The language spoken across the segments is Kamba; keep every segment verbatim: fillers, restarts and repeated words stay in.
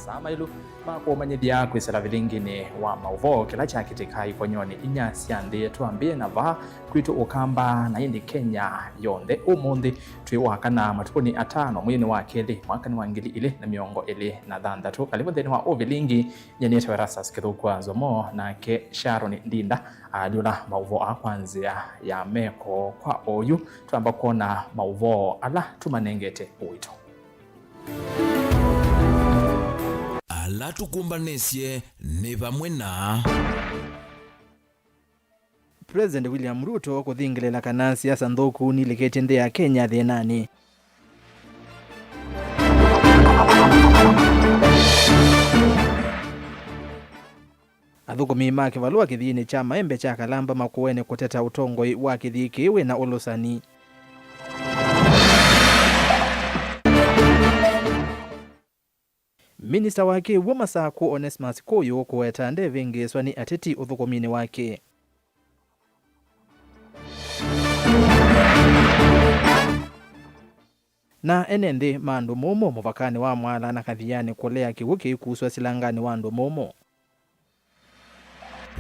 Saa maĩlu ma kũmanyĩthya kwĩsĩla vilinginĩ wa maũvoo kĩla kyakĩtĩka ikonyonĩ inya sya nthĩ. Twambĩe na vaa kwitũ Ũkamba na ĩndĩ Kenya yonthe. Ũmũnthĩ twĩ Wakana, matukũnĩ atano mweinĩ wa kelĩ, mwakanĩ wa ngili ilĩ na mĩongo ĩlĩ na thanthatũ. Kalĩvu nthĩnĩ wa ũvilingi. Nyie nĩtawa Erastus Kĩthũku wa Nzomo, nake Sharon Ndinda alyũla maũvoo aa kwa nzĩa ya meko. Kwa oyu twamba kwona maũvoo ala tũmanengete ũito. Ala tũkũmbanĩsye nĩ vamwe na President William Ruto kũthingĩlĩla kana siasa nthũku nilikĩtye nthĩ ya Kenya thĩnanĩ. Athũkũmi ma kĩvalũa kĩthiinĩ kya Maembe kya Kalamba makũene kũteta ũtongoi wa kĩthii kĩĩ wĩna ũlũsani. Minista wa kĩw'ũ Masakũ Onesmus Kũyũ kũweta ndevĩngĩĩswa nĩ ateti ũthũkũminĩ wake. Na ene nthĩ ma andũ mũmũ mũvakanĩ wa Mwala na Kathiani kũlea kĩw'ũ kĩikuswa silanganĩ wa andũ mũmũ.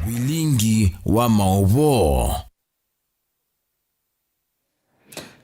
Vilingi wa maũvoo.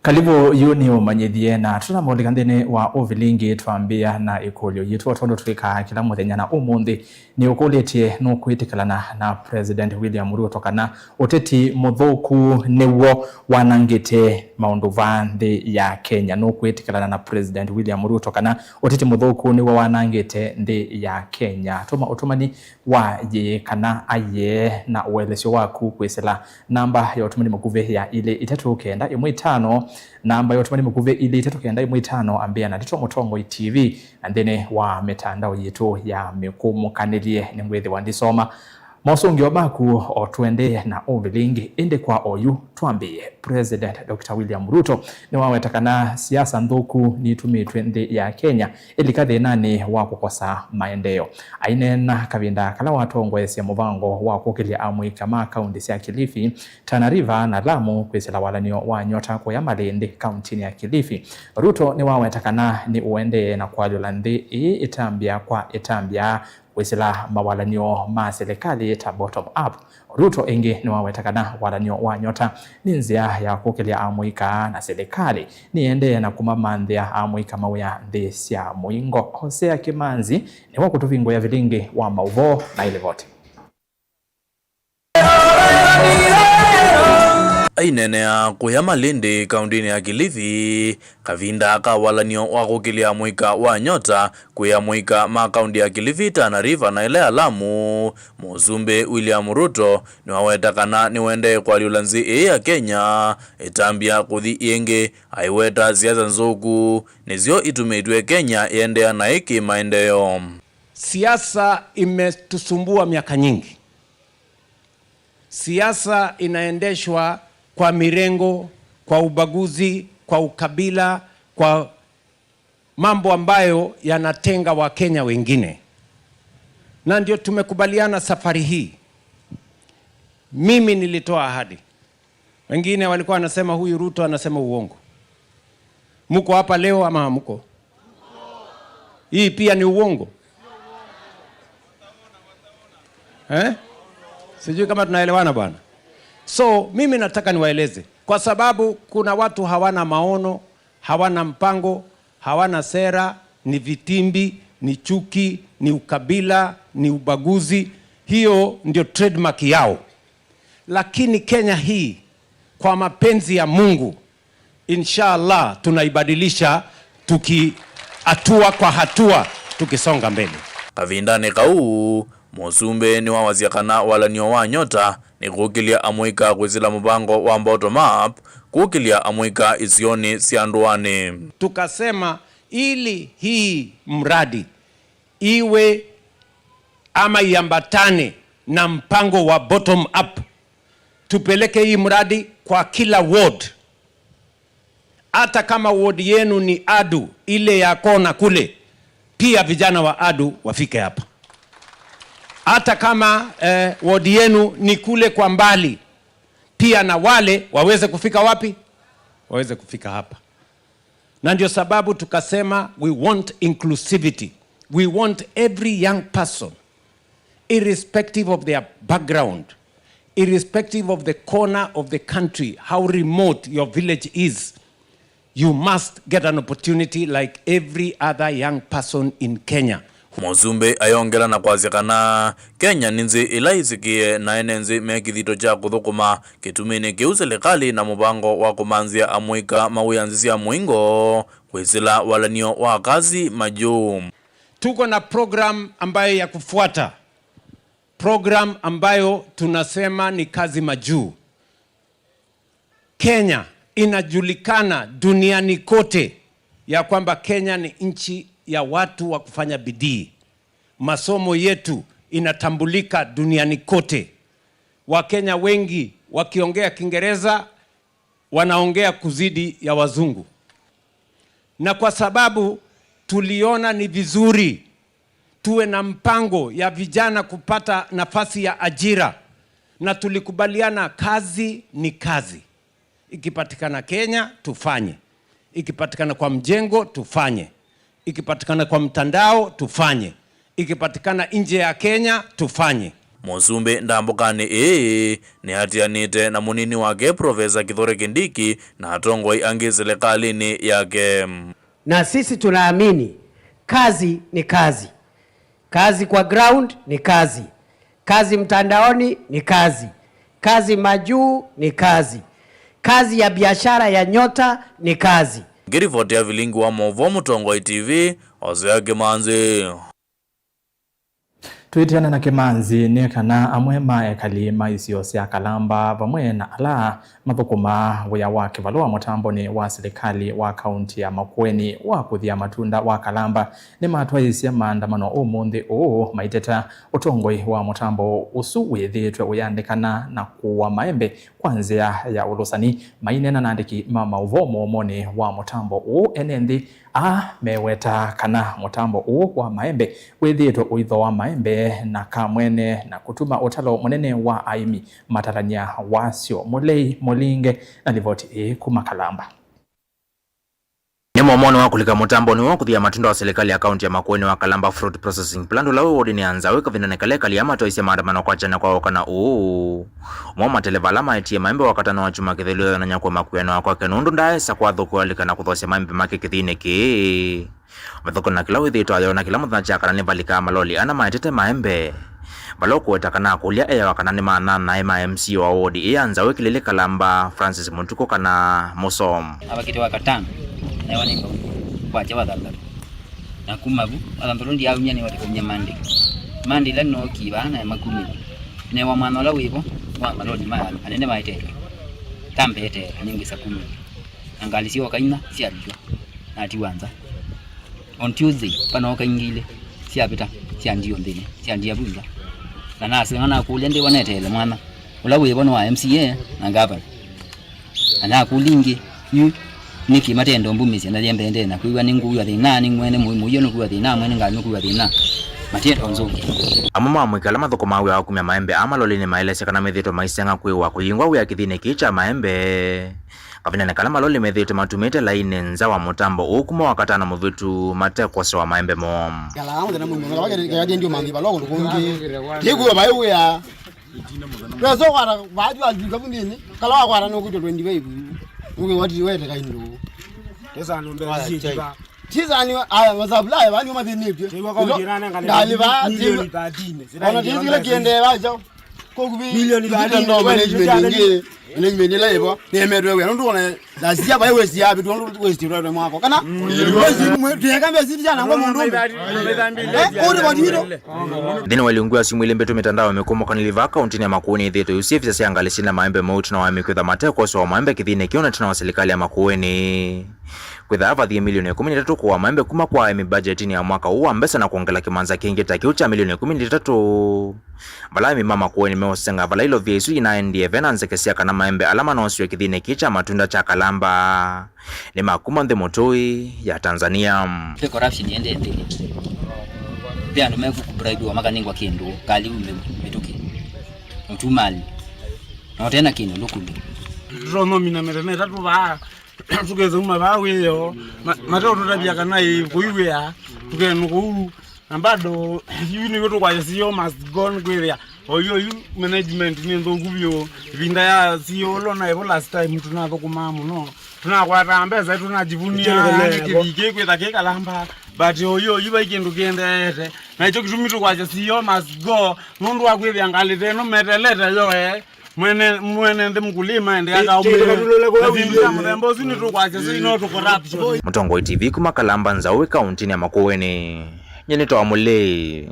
Kalivu, yu nĩ ũmanyĩthye, na tũnamũlika nthĩnĩ wa ũvilingi. Twambĩĩa na ĩkũlyo yitũ, o tondũ twĩkaa kĩla mũthenya, na ũmũnthĩ nĩũkũlĩtye nũkwĩtĩkĩlana na President William Ruto kana ũteti mũthũku nĩw'o wanangĩte maũndũ vaa nthĩ ya Kenya. Nũkwĩtĩkĩlana na President William Ruto kana ũteti mũthũku nĩw'o wanangĩte nthĩ ya Kenya? Tũma ũtũmani wa yĩĩ kana ayee na ũelesyo waku kwĩsĩla namba ya ũtũmani mũkuvĩ ya ilĩ itatũ kenda ĩmwe itano, namba ya ũtũmani mũkuvĩ ilĩ itatũ kenda ĩmwe itano, ambĩa na Ndeto Mũtongoi T V, na nthĩnĩ wa mĩtandao yitũ ya mĩkũmũkanĩlye. Nĩngwĩthĩwa ndisoma mosũngĩo maku o tũendee na ũvilingi, ĩndĩ kwa oyu twambĩĩe. President Doctor William Ruto nĩwaweta kana siasa nthũku nitumĩtw'e nthĩ ya Kenya ĩlika thĩnanĩ wa kũkosa maendeeo. Aineena kavinda kala watongoesya mũvango wa kũkĩlya amũika ma kaunti sya Kilifi, Tana River na Lamu kwĩsĩla walan'yo wa nyota kũya Malindi kauntinĩ ya Kilifi, Ruto nĩwaweta kana nĩũendee na kũalyũla nthĩ ĩĩ ĩtambya kwa ĩtambya kwĩsĩla mawalan'yo ma silikalĩ ta bottom up. Ruto ĩngĩ nĩwaweta kana walan'yo wa nyota nĩ nzĩa ya kũkĩlya amũika na silikalĩ nĩyendee na kũmamanthĩa amũika mawĩa nthĩ sya mũingo. Hosea Kĩmanzi nĩwakũtũvingũĩa vilingi wa maũvoo na ĩlivoti. Aineenea kũya Malindi, kauntinĩ ya Kilifi, kavinda ka walan'yo wa kũkĩlya amũika wa nyota kwĩ amũika ma kaunti ya Kilifi, Tana River na ĩla ya Lamu, Mũsumbĩ William Ruto nĩwaweta kana nĩwendee kũalyũla nzĩ ĩĩ ya Kenya ĩtambya kũthi ĩngĩ, aiweta siasa nzũku nĩsyo itumĩtw'e Kenya ĩendeea naĩ kĩmaendeeo. Siasa imetusumbua miaka nyingi. Siasa inaendeshwa kwa mirengo, kwa ubaguzi, kwa ukabila, kwa mambo ambayo yanatenga Wakenya wengine. Na ndio tumekubaliana safari hii. Mimi nilitoa ahadi. Wengine walikuwa wanasema, "Huyu Ruto anasema uongo." Mko hapa leo ama hamko? Hii pia ni uongo. Eh? Sijui kama tunaelewana bwana. So, mimi nataka niwaeleze, kwa sababu kuna watu hawana maono, hawana mpango, hawana sera, ni vitimbi, ni chuki, ni ukabila, ni ubaguzi. Hiyo ndio trademark yao. Lakini Kenya hii, kwa mapenzi ya Mungu, inshallah, tunaibadilisha tuki-, hatua kwa hatua, tukisonga mbele. Kavindanĩ kau, Mũsumbĩ nĩwawasya kana walan'yo wa nyota nĩ kũkĩlya amũika kwĩsĩla mũvango wa bottom up, kũkĩlya amũika isionĩ sya ndũanĩ. Tukasema ili hii mradi iwe ama iambatane na mpango wa bottom up, tupeleke hii mradi kwa kila ward. Hata kama ward yenu ni Adu, ile ya kona kule, pia vijana wa Adu wafike hapa. Hata kama, eh, ward yenu ni kule kwa mbali, pia na wale waweze kufika wapi? Waweze kufika hapa. Na ndio sababu tukasema we want inclusivity. We want every young person, irrespective of their background, irrespective of the corner of the country, how remote your village is, you must get an opportunity like every other young person in Kenya. Mũsumbĩ ayongela na kwasya kana Kenya nĩ nthĩ ĩla ĩsĩkĩe na ene nthĩ me kĩthito kya kũthũkũma. Kĩtumĩnĩ kĩu, silikalĩ na mũvango wa kũmanthĩa amũika mawĩa nthĩ sya mũingo kwĩsĩla walan'yo wa Kazi Majuu. Tuko na program ambayo ya kufuata, program ambayo tunasema ni Kazi Majuu. Kenya inajulikana duniani kote ya kwamba Kenya ni nchi ya watu wa kufanya bidii. Masomo yetu inatambulika duniani kote. Wakenya wengi wakiongea Kiingereza, wanaongea kuzidi ya wazungu. Na kwa sababu tuliona ni vizuri tuwe na mpango ya vijana kupata nafasi ya ajira, na tulikubaliana kazi ni kazi. Ikipatikana Kenya, tufanye. Ikipatikana kwa mjengo, tufanye. Ikipatikana kwa mtandao, tufanye. Ikipatikana nje ya Kenya, tufanye. Mũsumbĩ ndambũkanĩ ĩĩ nĩatianĩte na mũnini wake Profesa Kithure Kindiki na atongoi angĩ silikalĩnĩ yake. Na sisi tunaamini kazi ni kazi. Kazi kwa ground ni kazi. Kazi mtandaoni ni kazi. Kazi majuu ni kazi. Kazi ya biashara ya nyota ni kazi. Ngĩrivoti ya vilingi wa maũvoo Mũtongoi T V, Hosea Kĩmanzi. Twĩtĩana na Kĩmanzi nĩ kana amwe ma ekali ma isio sya Kalamba vamwe na ala mathũkũmaa wĩa wa kĩvalũa mũtambonĩ wa silikalĩ wa kaunti ya Makueni wa kũthia matunda wa Kalamba nĩmatwaĩĩsye maandamano ũmũnthĩ ũũ maiteta ũtongoi wa mũtambo ũsu wĩthĩĩtwe ũyandĩkana na kũua maembe kwa nzĩa ya ũlũsani. Maineena na andĩki ma maũvoo mũomonĩ wa mũtambo ũũ, ene nthĩ aa mewetaa kana mũtambo ũũ wa maembe wĩthĩĩtwe ũithoa maembe na kamwene na kũtuma ũtalo mũnene wa aĩmi matalany'a wasyo. Mũlei Mũlinge na livoti ĩĩ kuma Kalamba. Nĩ mũomonĩ wa kũlika mũtambonĩ wa kũthia matunda wa silikalĩ ya kaunti ya Makueni wa Kalamba Fruit Processing Plant ũla wĩ wodinĩ ya Nzaũ kavindanĩ kala ekali aa matwaĩĩsye maandamano kwakya na kwaũkana ũũ. Ũmwe wa mateleva ala maetie maembe wakatano wa kyumwa kĩthelu eonany'a kũema kwĩanĩwa kwake nũndũ ndaaĩsa kwathũkĩwa alika na kũthosya maembe make kĩthiinĩ kĩĩ. Vathũkũna kĩla wĩthĩĩtwe ayona kĩla mũthenya kya kana nĩvalikaa maloli ana maetete maembe. Vala ũkũweta kana akũlya eawa kana nĩ maana naĩ ma M C A wa wodi ĩĩ ya Nzaũ Kĩlĩlĩ Kalamba, Francis Mũtukũ kana Mũso. Avakĩte wa katano, newa nĩ ngau kwakya wa thanthatũ. Na kuma vu, wa thanthatũ ndiaumya nĩ watĩkaumya Monday. Monday ĩla nookie vaa na makumĩlya. Newa mwana ũla wĩ vo wa maloli ma anene maetetwe. Tambeetee, nĩngĩsa kumĩlya. Na ngalĩ syooka inya syalilw'a, natiwa nza. On Tuesday, panooka ingĩ ilĩ syavĩta, syandiwa nthĩnĩ, syandia vu nza. Na naseng'a nakũlya ndĩwa neteele mwana ũla wĩ vo nĩ wa M C A na ngavana. Na nakũlya ingĩ, yu nĩkĩ matendo mbumĩsya na yembendee na kwĩw'a nĩngũw'a thĩna, nĩ mwene mũi-, mũio nĩkwĩw'a thĩna, mwene ngalĩ nĩkwĩw'a thĩna. Matienda ũnzũngĩ. Amwe ma amũika ala mathũkũmaa wĩa wa kumya maembe aa malolinĩ maelesya kana methĩĩtwe maiseng'a kwĩwa kũyingwa wĩa kĩthiinĩ kĩĩ kya maembe. Kavindanĩ kala maloli methĩĩtwe matumĩte lainĩ nza wa mũtambo ũũ kuma Wakatano mũvĩtu mate kwosewa maembe moo. Kala mũthenya mũima, kala kĩatie ndio mangi balo kũndũ kũngĩ. Kĩkuwa vai wĩa. Pesa kwara baadhi wa jika vundini. Kala wakwara no kuto twenty-five. Uke wati wete kaindo. Pesa no mbele sisi ba. Tisa ni aya masabla ya wani mathinĩtwe. Ngalĩ ba milioni thirteen. Ona tizile kiende bacho. Kokuvi milioni thirteen ndo management ingi. Management ĩla ĩvo nĩemetwe wĩa nũndũ ona nasia vai westi yapitwa nũndũ westi rwere mwako kana westi mwe tuyeka mbesi jana ngo mũndũ ũmwe. Eh, uri vatito. Nthĩnĩ wa ilungu ya simũ ilĩ mbĩtu, mitandao mĩkũmũkanĩli vaa kauntinĩ ya Makueni ĩthĩĩtwe yusĩe visa sya ngalĩ syĩna maembe mautu na waĩmi kwĩtha mate kwosewa maembe kĩthiinĩ kĩu na tena wa silikalĩ ya Makueni. Kwĩthaa vathie milioni ĩkũmi na itatũ kũwa maembe kuma kwa aĩmi mbajetinĩ ya mwaka ũũ wa mbesa na kwongela kĩmanza kĩngĩ ta kĩu kya milioni ĩkũmi na itatũ. Vala aĩmi ma Makueni meũseng'a vala ilovia isu inaendie, ve na nzeke sya kana maembe ala manosiwe kĩthiinĩ kĩĩ kya matunda kya Kalamba nĩ ma kuma nthĩ mũtũi ya Tanzania. Ve corruption yendete. Ve andũ mekubribiwa makanengwa kĩndũ, kali ume mĩtũkĩ. Mũtumali. Na ũtena kĩndũ ndũkũlĩ. Tũtonomina mĩthenya ĩtatũ vaa. Tũkethũma vaa wĩoo. Ma-, mateũtũtavya kana ĩ kũiwĩa. Tũkenũka ũu. Na bado, yu nĩw'o tũkwasya C E O must go, nĩkwĩthĩa oyu, oyu management nĩ nthũku vyũ. Ĩvinda ya C E O ũla naĩvo last time tũnathũkũmaa mũno. Tũnakwataa mbesa, tũnajivunia, yani kĩviki kwĩtha kĩkalamba. But oyu, oyu vai kĩndũ kĩendeete. Na ĩkyo kĩtumi tũkwasya C E O must go, nũndũ wa kwĩthĩa ngalĩ ta ĩno metelete yo, eh. Mwene, mwene nthĩ mkulima ende akaumĩle. Na syĩndũ sya mũthemba ũsu nĩtũkwasya syo ino tũ corruption. Mũtongoi T V kuma Kalamba Nzaũ wĩ kauntinĩ ya Makueni. Nyie nĩtawa Mũlĩi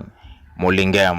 Mũlinge.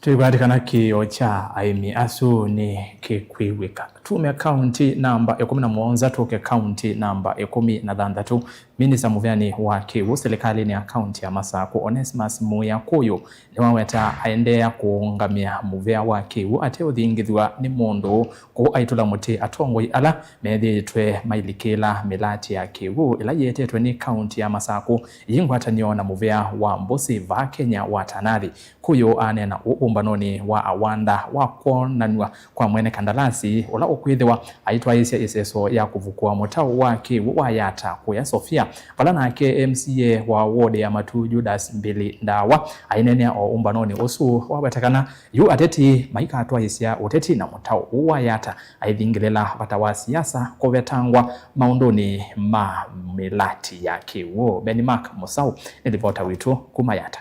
Tũikwatĩkana kĩĩo kya aĩmi asu nĩ kĩkwĩw'ĩka. Tume kaunti namba ĩkũmi na mũonza tũke kaunti namba ĩkũmi na thanthatũ. Minista mũveanĩ wa kĩw'ũ silikalĩnĩ ya kaunti ya Masakũ, Onesmus Muya Kũyũ, nĩwaweta aendeea kũũngamĩa mũvea wa kĩw'ũ ate ũthingithw'a nĩ mũndũ, kũu aitũla mũtĩ atongoi ala methĩĩtwe mailikĩla mĩlatĩ ya kĩw'ũ ĩla yĩetetwe nĩ kaunti ya Masakũ yĩ ngwatanĩo na mũvea wa mbũsĩ vaa Kenya wa Tanathi. Kũyũ aneena ũũ ũmbanonĩ wa awanda wa kwonanw'a kwa mwene kandalasi ũla ũkwĩthĩwa aitwaĩĩsya ĩseso ya kũvukũa mũtaũ wa kĩw'ũ wa Yata kũya Sofia, vala nake M C A wa ward ya Matu Judas Mbili Ndawa aineenea o ũmbanonĩ ũsu. Wawetekana yu ateti maikatwaĩĩsya ũteti na mũtaũ ũũ wa Yata aithingĩlĩla vata wa siasa kũvetangwa maũndũnĩ ma mĩlatĩ ya kĩw'ũ. Benmark Mũsaũ nĩ livota witũ kuma Yata.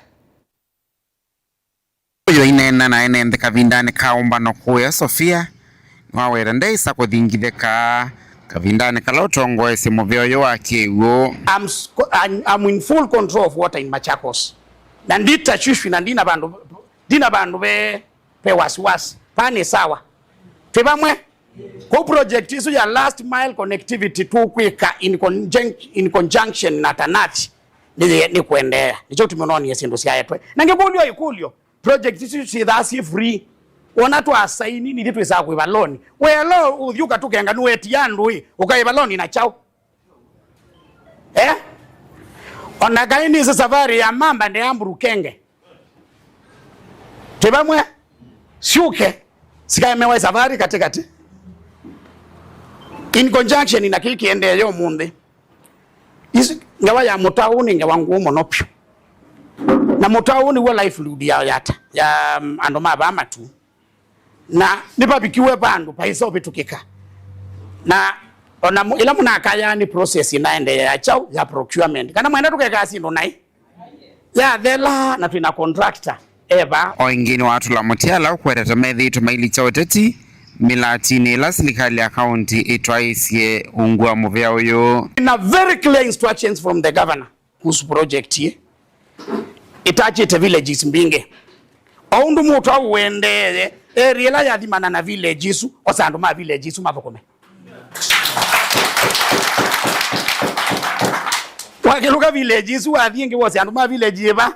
Ũyũ aineena na ene nthĩ kavindanĩ ka ũmbano kũya Sofia, nĩwaweta ndeĩsa kũthingithĩka kavindanĩ kala ũtongoesye mũvea ũyũ wa kĩw'ũ. I'm, s- co- I'm, I'm in full control of water in Machakos. Na nditashwishwi na ndina vandũ, ndina vandũ ve, ve wasiwasi. Vaa nĩ sawa. Twĩ vamwe. Kũu project isu ya last mile connectivity tũkwĩka in conjunc- in conjunction na Tanathi nĩ, nĩ kũendeea. Nĩkyo kĩtumi ũnonie syĩndũ syaetwe. Na ngĩkũlyo ĩkũlyo, project isu syĩthaa syĩ free. Wona twasaini, nithyĩ twĩsaa kũĩva loan. Welo ũthi ũkatũkenga nũwetie andũ ĩ, ũkaĩva loan na kyaũ? Eh? Ona kaĩ nĩsĩ savari ya mamba ndeamburu kenge. Twĩ vamwe, syũke, sikaemewa savari katĩkatĩ. In conjunction na kĩĩ kĩendee ũmũnthĩ. Isu, ngewa ya mũtaũ nĩ ngewa ngũũ mũno vyũ. Na mũtaũ nĩw'o livelihood ya Yata, ya, um, andũ ma vaa Matu. Na nĩvavikiwe vandũ vaĩsa ũvĩtũkĩka. Na ona mu- ĩla mũnakayaa nĩ process ĩnaendeea ya kyaũ, ya procurement. Kana mwenda tũkekaa syĩndũ naĩ? Yathela na twĩ na contractor e vaa. O ĩngĩ nĩwatũla mũtĩ ala ũkwetete methĩĩtwe mailikya ũteti mĩlatinĩ ĩla silikalĩ ya kaunti ĩtwaĩĩsye ungu wa mũvea ũyũ. Na very clear instructions from the governor kuhusu project ĩĩ. Ĩtachĩte villages mbingĩ. O ũndũ mũtwaũ ũendee, area ĩla yathimana na village isu, osa andũ ma village isu mathũkũme. Wakĩlũka village isu, wathi ĩngĩ wose andũ ma village ĩva.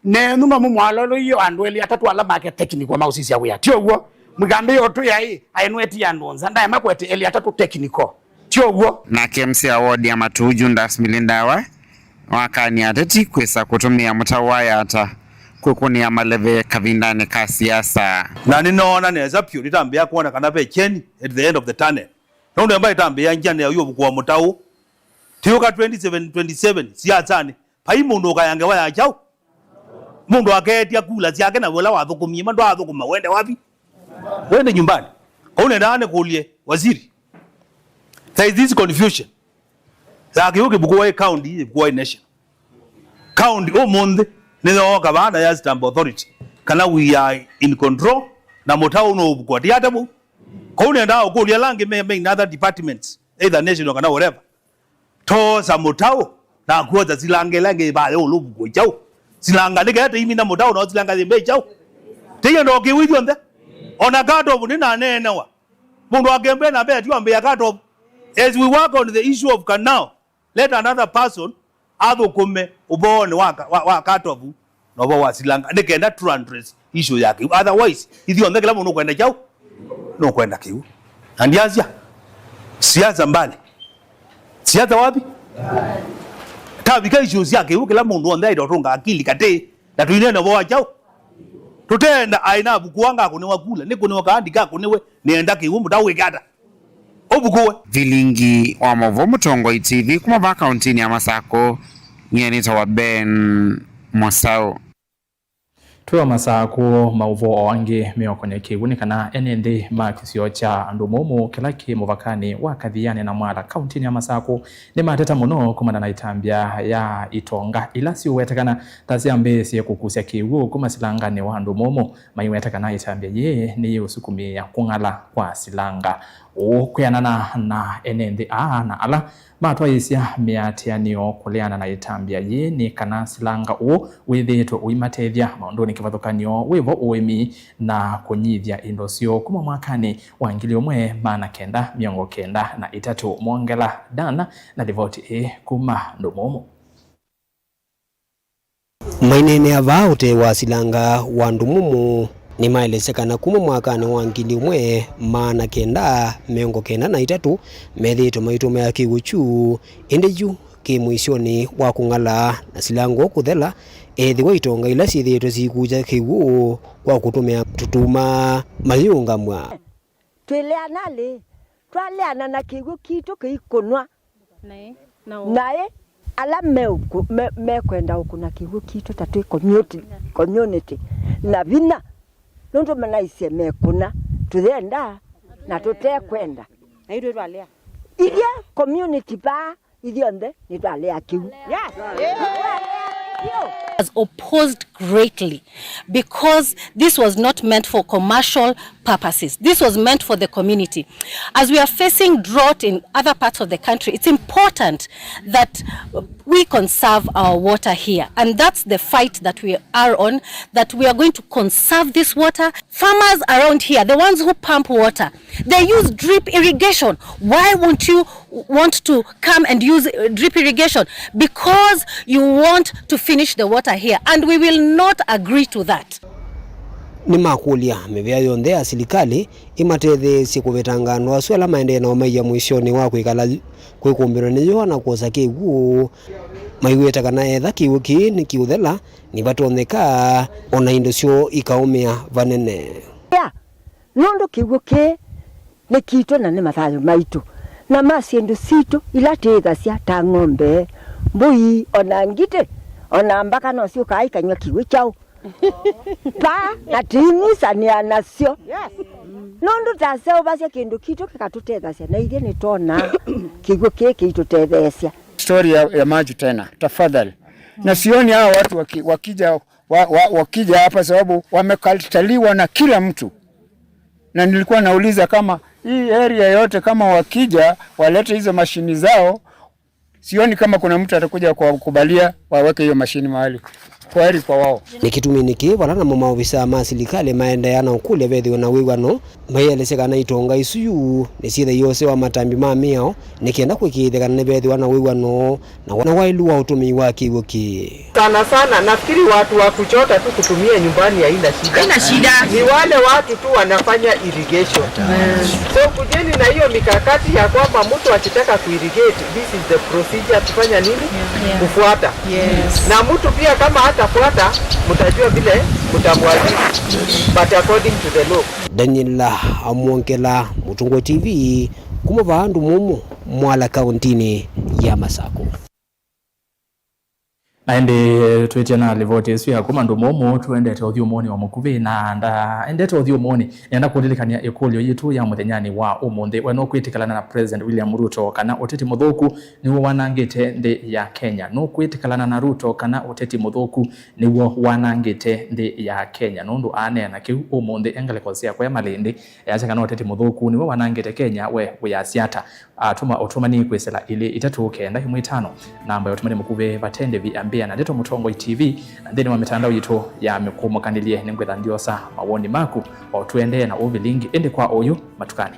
Nenyu no mũmwalolũie andũ elĩ atatũ ala make technical ma ũsisya wĩa. Ti ũw'o? Mwĩkambĩĩe ũtwĩa ĩ, aĩ nũetie andũ nza, ndaema kwete elĩ atatũ technical. Ti ũw'o? Nake M C A wa ward ya Matuu, Judas Milindawa, nĩwakanie ateti kwĩsa kũtũmĩa mũtaũ wa Yata kwĩkũnĩa maleve kavindanĩ ka siasa. Na nĩnoona nesa vyũ, nĩtambĩĩa kwona kana ve kyeni at the end of the tunnel. Nũndũ amba ĩtambĩĩa ngyane ya ũvukũa mũtaũ. Tiũka twenty seven, twenty seven siasanĩ, vai mũndũ ũkaya ngewa ya kyaũ? Mũndũ akeetya kula syake na ũla wathũkũmie ma ndwaathũkũma, wende wapi? Wende nyumbani. Kau nendaa nĩkũlye waziri. There is this confusion. Ya kĩu kĩvukũwa ĩ county, ĩvukũwa ĩ nation. County ũmũnthĩ nĩyooka vaa na ya stamp authority kana we are in control na mũtaũ no ũvukũwa. Ti ata vau? Kau nendaa ũkũlya ala angĩ me, me in other departments, either national kana whatever. Toosa mũtaũ na kuosa silanga ĩla ĩngĩ ĩvaya ũlũvu kũ kyaũ? Silanga nĩkete imina mũtaũ no silanga yĩmbe kyaũ? Teiyo ndokĩw'ĩ ithyonthe. Ona cut off nĩnaneenewa. Mũndũ akembea na mbea tiwambĩa cut off. As we work on the issue of canal, let another person athũkũme ũvoonĩ wa, wa, wa cut off. Na ũvoo wa silanga, nĩ kenda tũ address issue ya kĩu. Otherwise, ithyonthe kĩla mũndũ nũkwenda kyaũ? Nũkwenda kĩu. Na ndiasya, siasa mbali. Siasa wapi? Tavika issue sya kĩu, kĩla mũndũ onthe aitotũnga akili katĩ, na tũineena ũvoo wa kyaũ? Tũteenda aĩ navukũwa ngakũnĩwa kula, nĩkũnĩwa kaa ndikakũnĩwe, nĩenda kĩu, mũtaũ wĩke ata? Ũvukũwe. Vilingi wa maũvoo Mũtongoi T V kuma vaa kauntinĩ ya Masakũ, Nyie nĩtawa Ben Mosau. Twĩ o Masakũ, maũvoo o angĩ meũkonĩa kĩw'ũ nĩ kana ene nthĩ ma kĩsio kya Ndũmũmũ kĩla kĩ mũvakanĩ wa Kathiani na Mwala, kauntinĩ ya Masakũ, nĩmateta mũno kumana na ĩtambya ya itonga ila siũwetekana ta syambĩĩsye kũkusya kĩw'ũ kuma silanganĩ wa Ndũmũmũ, maiweta kana ĩtambya yĩĩ nĩyĩũsukumĩĩa kũng'ala kwa silanga. Ũũ kwĩanana na ene nthĩ aa na ala matwaĩĩsya mĩatĩanĩo kũleana na ĩtambya yĩĩ nĩ kana silanga ũũ wĩthĩĩtwe ũimatethya maũndũnĩ kĩvathũkany'o wĩvo ũĩmi na kũnyithya indo syoo kuma mwakanĩ wa ngili ũmwe maana kenda mĩongo kenda na itatũ. Mwongela Dan na livoti ĩĩ kuma Ndũmũmũ. Maineenea vaa ũtee wa silanga wa Ndũmũmũ, nĩmaelesya kana kuma mwakanĩ wa ngili ũmwe maana kenda mĩongo kenda na itatũ methĩĩtwe maitũmĩa kĩw'ũ kyu, ĩndĩ yu kĩ mũisyonĩ wa kũng'ala na silanga ũũ kũthela, ethĩwa itonga ila syĩthĩĩtwe siikukya kĩw'ũ kwa kũtũmĩa tũtuma mayĩũngamw'a. Twĩleana lĩ, twaleana na kĩw'ũ kitũ kĩikũnwa. Naĩ, na ũ- Naĩ ala meũkũ-, me-, mekwenda ũkũna kĩw'ũ kitũ ta twĩ community, community na vinya, nũndũ manaisye mekũna, tũyenda na tũtekwenda. Na ithuĩ twalea. Ithyĩ community paa, ithyonthe nĩtwalea kĩw'ũ. Yes. Has opposed greatly because this was not meant for commercial purposes. This was meant for the community. As we are facing drought in other parts of the country, it's important that we conserve our water here. And that's the fight that we are on, that we are going to conserve this water. Farmers around here, the ones who pump water, they use drip irrigation. Why won't you want to come and use, uh, drip irrigation? Because you want to finish the water here, and we will not agree to that. Nĩmakũlya mĩvĩa yonthe ya silikalĩ ĩmatetheesye kũvetanga andũ asu ala maendee na ũmaia mũisyonĩ wa kwĩkala kwĩkũmbĩlwa nĩ yũa na kwosa kĩw'ũ, maiweta kana etha kĩw'ũ kĩĩ nĩkĩũthela, nĩvatonyeka o na indo syoo ikaũmĩa vanene. Ya, nũndũ kĩw'ũ kĩĩ nĩ kitũ na nĩ mathayũ maitũ, na ma syĩndũ sitũ ila twĩĩthasya ta ng'ombe, mbũi, o na ngitĩ, o na mbaka no syũkaa ikanyw'a kĩw'ũ kyaũ. Paa na tũinyusanĩa nasyo. Yes. Nũndũ taseũvasya kĩndũ kitũ kĩkatũtethasya, na ithyĩ nĩtwonaa kĩw'ũ kĩĩ kĩitũtetheesya. Story ya, ya maji tena, tafadhali. Na sioni hawa watu waki-, wakija, wa, wa, wakija hapa sababu wamekataliwa na kila mtu. Na nilikuwa nauliza kama hii area yote kama wakija, walete hizo mashini zao, sioni kama kuna mtu atakuja kuwakubalia waweke hiyo mashini mahali. Kwaheri kwa wao. Nĩ kĩtumi nĩkĩ vala namo maovisaa ma silikalĩ maendeea na ũkũlya vethĩwe na wĩw'ano, maielesya kana itonga isu yu nĩsyĩthĩawa ĩsewa matambi ma mĩao, nĩ kenda kũĩkĩĩthya kana nĩvethĩwa na wĩw'ano na wa-, na waĩlu wa ũtũmĩi wa kĩw'ũ kĩĩ. Sana sana, nafikiri watu wa kuchota tu kutumia nyumbani haina shida. Haina shida. Ni wale watu tu wanafanya irrigation. So kujeni na hiyo mikakati ya kwamba mtu akitaka kuirrigate, this is the procedure kufanya nini? Yeah. Kufuata. Yes. Na mtu pia kama hatafuata, mtajua vile mtamwadhibu. But according to the law. Daniel Amwongela, Mũtũngwa T V, kuma vaa Ndũmũmũ, Mwala, kauntinĩ ya Masakũ. Na ĩndĩ twĩtya na livoti ĩsu ya kuma Ndũmũmũ, tũendete ũthyũmũnĩ wa mũkuvĩ na ndaendete ũthyũmũnĩ, nĩenda kũlilikany'a ĩkũlyo yitũ ya mũthenyanĩ wa ũmũnthĩ. We nũkwĩtĩkĩlana na President William Ruto kana ũteti mũthũku nĩw'o wanangĩte nthĩ ya Kenya? Nũkwĩtĩkĩlana na Ruto kana ũteti mũthũku nĩw'o wanangĩte nthĩ ya Kenya? Nũndũ aaneena kĩu ũmũnthĩ e ngalĩko sya kũya Malindi, easya kana ũteti mũthũku nĩw'o wanangĩte Kenya, we wĩasya ata? Atũma ũtũmani kwĩsĩla ilĩ itatũ kenda ĩmwe itano, namba ya ũtũmani mũkuvĩ, vate ndĩvi ambĩa na Ndeto Mũtongoi T V, na nthĩnĩ wa mĩtandao yitũ ya mĩkũmũkanĩlye. Nĩngwĩtha ndyosa mawoni maku o tũendee na ũvilingi, ĩndĩ kwa oyu, matukanĩ.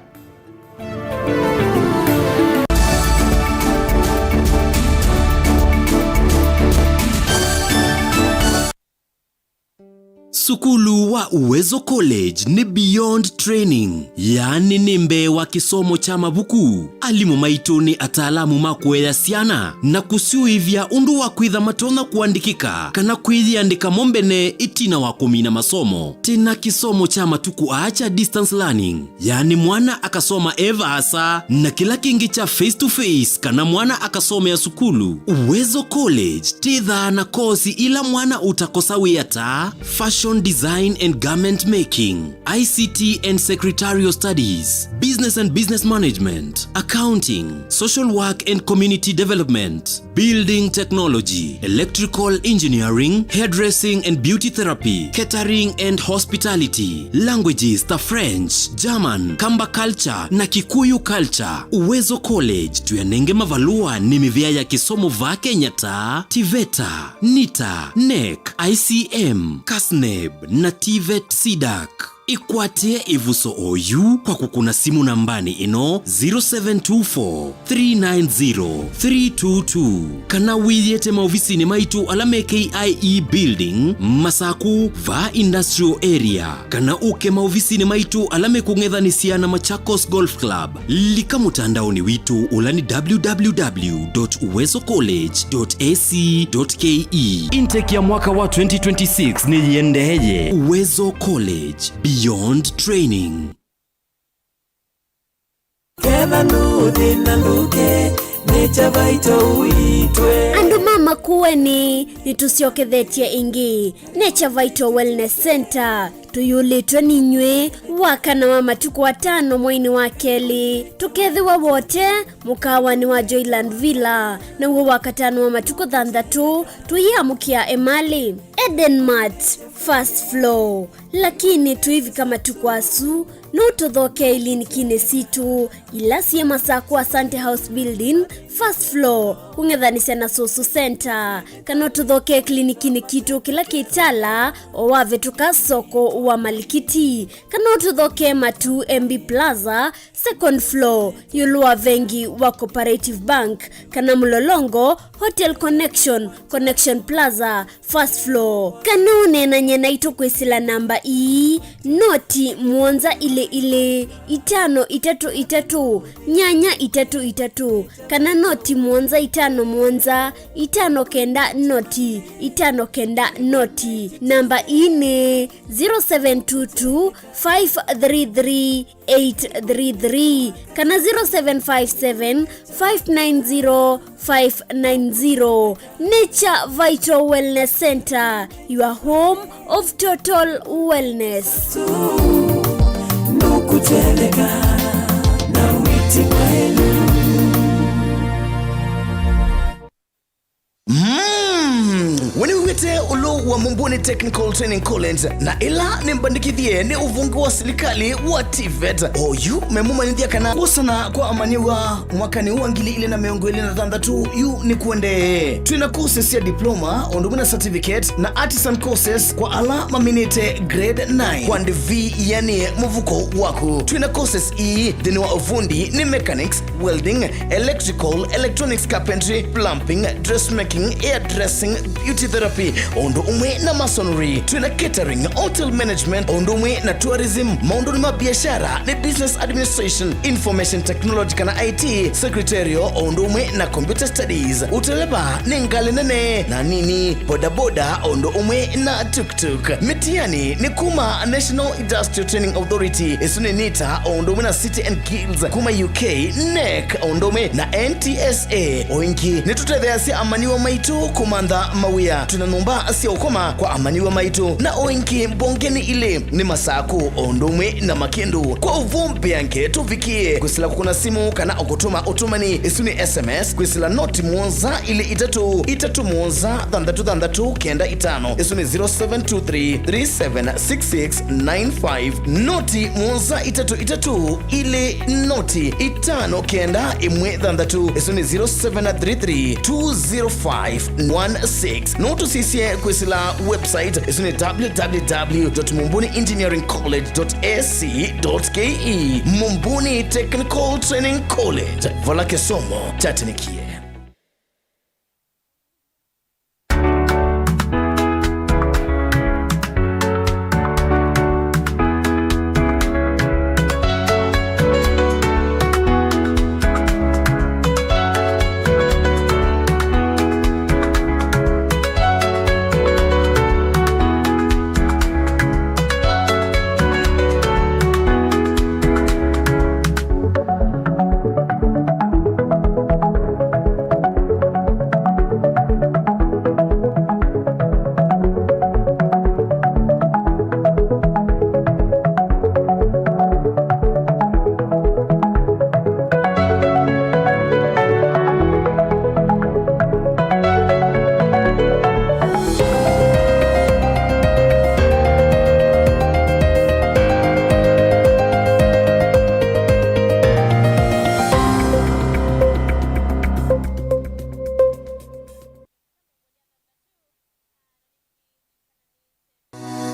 Sukulu wa Uwezo College nĩ beyond training, yaani nĩ mbee wa kĩsomo kya mavuku. Alimũ maitũ nĩ ataalamu ma kũea syana na kũsyũĩvya ũndũ wa kwĩtha matonya kũandĩkĩka kana kwĩyĩandĩka mo mbene ĩtina wa kũmina masomo. Twĩna kĩsomo kya matukũ aa kya distance learning, yaani mwana akasoma e vaasa, na kĩla kĩngĩ kya face to face kana mwana akasomea sukulu. Uwezo College twĩthaa na kosi ila mwana ũtakosa wĩa ta fashion design and garment making, I C T and secretarial studies, business and business management, accounting, social work and community development, building technology, electrical engineering, hairdressing and beauty therapy, catering and hospitality, languages ta French, German, Kamba culture na Kikuyu culture. Uwezo College tũyanenge mavalũa nĩ mĩvĩa ya kĩsomo vaa Kenya ta TVETA, NITA, NEC, I C M, KASNEB na TVET CDAC. Ĩkwatĩe ĩvuso oyu kwa kũkũna simũ nambanĩ ĩno, zero seven two four, three nine zero, three two two, kana wĩyĩte maovisinĩ maitũ ala me K I E Building, Masaku, vaa Industrial Area, kana ũke maovisinĩ maitũ ala mekũng'ethanĩsya na Machakos Golf Club. Lika mũtandaonĩ witũ ũla nĩ W W W dot uwezo college dot A C dot K E. Intake ya mwaka wa twenty twenty-six nĩyĩendeeye. Uwezo College, beyond training. Ketha ndũthĩna ndũke, nĩ Chavaito witwe. Andũ ma Makueni, nĩtũsyokethetye ĩngĩ. Nature Vital Wellness Center, tũyũlĩtwe ninyw'ĩ wakana wa matukũ atano mweinĩ wa kelĩ, tũkethĩwa Wote, mũkaawanĩ wa Joyland Villa, naw'o wakatano wa matukũ thanthatũ, tũyĩamũkĩa Emali, Eden Mart, first floor. Lakini tũivika matukũ asu, no ũtũthokee ilinikinĩ sitũ, ila syĩ Masaku Asante House Building, first floor, kũng'ethanĩsya na Susu Center, kana ũtũthokee klinikinĩ kitũ kĩla kĩ Tala, o wavĩtũka soko wa Malikiti, kana ũtũthokee Matu M B Plaza, second floor, ĩũlũ wa vengi wa Cooperative Bank, kana Mlolongo, Hotel Connection, Connection Plaza, first floor. Kana ũneenany'e naitũ kwĩsĩla namba ii, noti mũonza ilĩ ilĩ, itano itatũ itatũ, nyanya itatũ itatũ, kana noti mũonza itano mũonza, itano kenda noti, itano kenda noti. Namba ii nĩ zero seven two two, five three three, eight three three kana zero seven five seven, five nine zero, five nine zero. Nature Vital Wellness Center, your home of total wellness. Nũkũtendeka na wĩti mwaĩlu. Mm, we nĩwĩw'ĩte ũlũ wa Mumbuni Technical Training College, na ĩla nĩmbandĩkĩthye nĩ ũvonge wa silikalĩ wa TVET. Oyu memũmanyĩthya kana kwosana kwa amanyĩw'a mwakanĩ wa ngili ilĩ na mĩongo ĩlĩ na thanthatũ yu nĩkũendee. Twĩna courses sya diploma, ũndũ ũmwe na certificate, na artisan courses kwa ala maminĩte grade nine kwa ndivi ĩanĩe mũvuko waku. Twĩna courses ii nthĩnĩ wa ũvundi nĩ mechanics, welding, electrical, electronics, carpentry, plumbing, dressmaking, hairdressing, beauty therapy, o ũndũ ũmwe na masonry. Twĩna catering, hotel management, o ũndũ ũmwe na tourism, maũndũnĩ ma biashara nĩ business administration, information technology kana I T, secretarial, o ũndũ ũmwe na computer studies. Ũteleva nĩ ngalĩ nene na nini, bodaboda, o ũndũ ũmwe na tuk tuk. Mĩtianĩ nĩ kuma National Industrial Training Authority, ĩsu nĩ NITA, o ũndũ ũmwe na City and Guilds kuma U K, NEC, o ũndũ ũmwe na N T S A. O ĩngĩ, nĩtũtetheeasya amanyĩw'a maitũ kũmantha mawĩa. Twĩna nyũmba sya ũkoma kwa amanyĩw'a maitũ, na o ĩngĩ mbongenĩ ilĩ nĩ Masaku, o ũndũ ũmwe na Makĩndũ. Kwa ũvoo mbeange, tũvikĩe kwĩsĩla kũkũna simũ kana o kũtũma ũtũmani, ĩsu nĩ S M S, kwĩsĩla noti mũonza ilĩ itatũ itatũ mũonza thanthatũ thanthatũ kenda itano. Ĩsu nĩ zero seven two three three seven six six nine five. Noti mũonza itatũ itatũ ilĩ noti itano kenda ĩmwe thanthatũ. Ĩsu nĩ zero seven three three two zero five one six. No tũsisye kwĩsĩla website, ĩsu nĩ W W W dot mumbuni engineering college dot A C dot K E. Mumbuni Technical Training College, vala kĩsomo kyatĩnĩkie.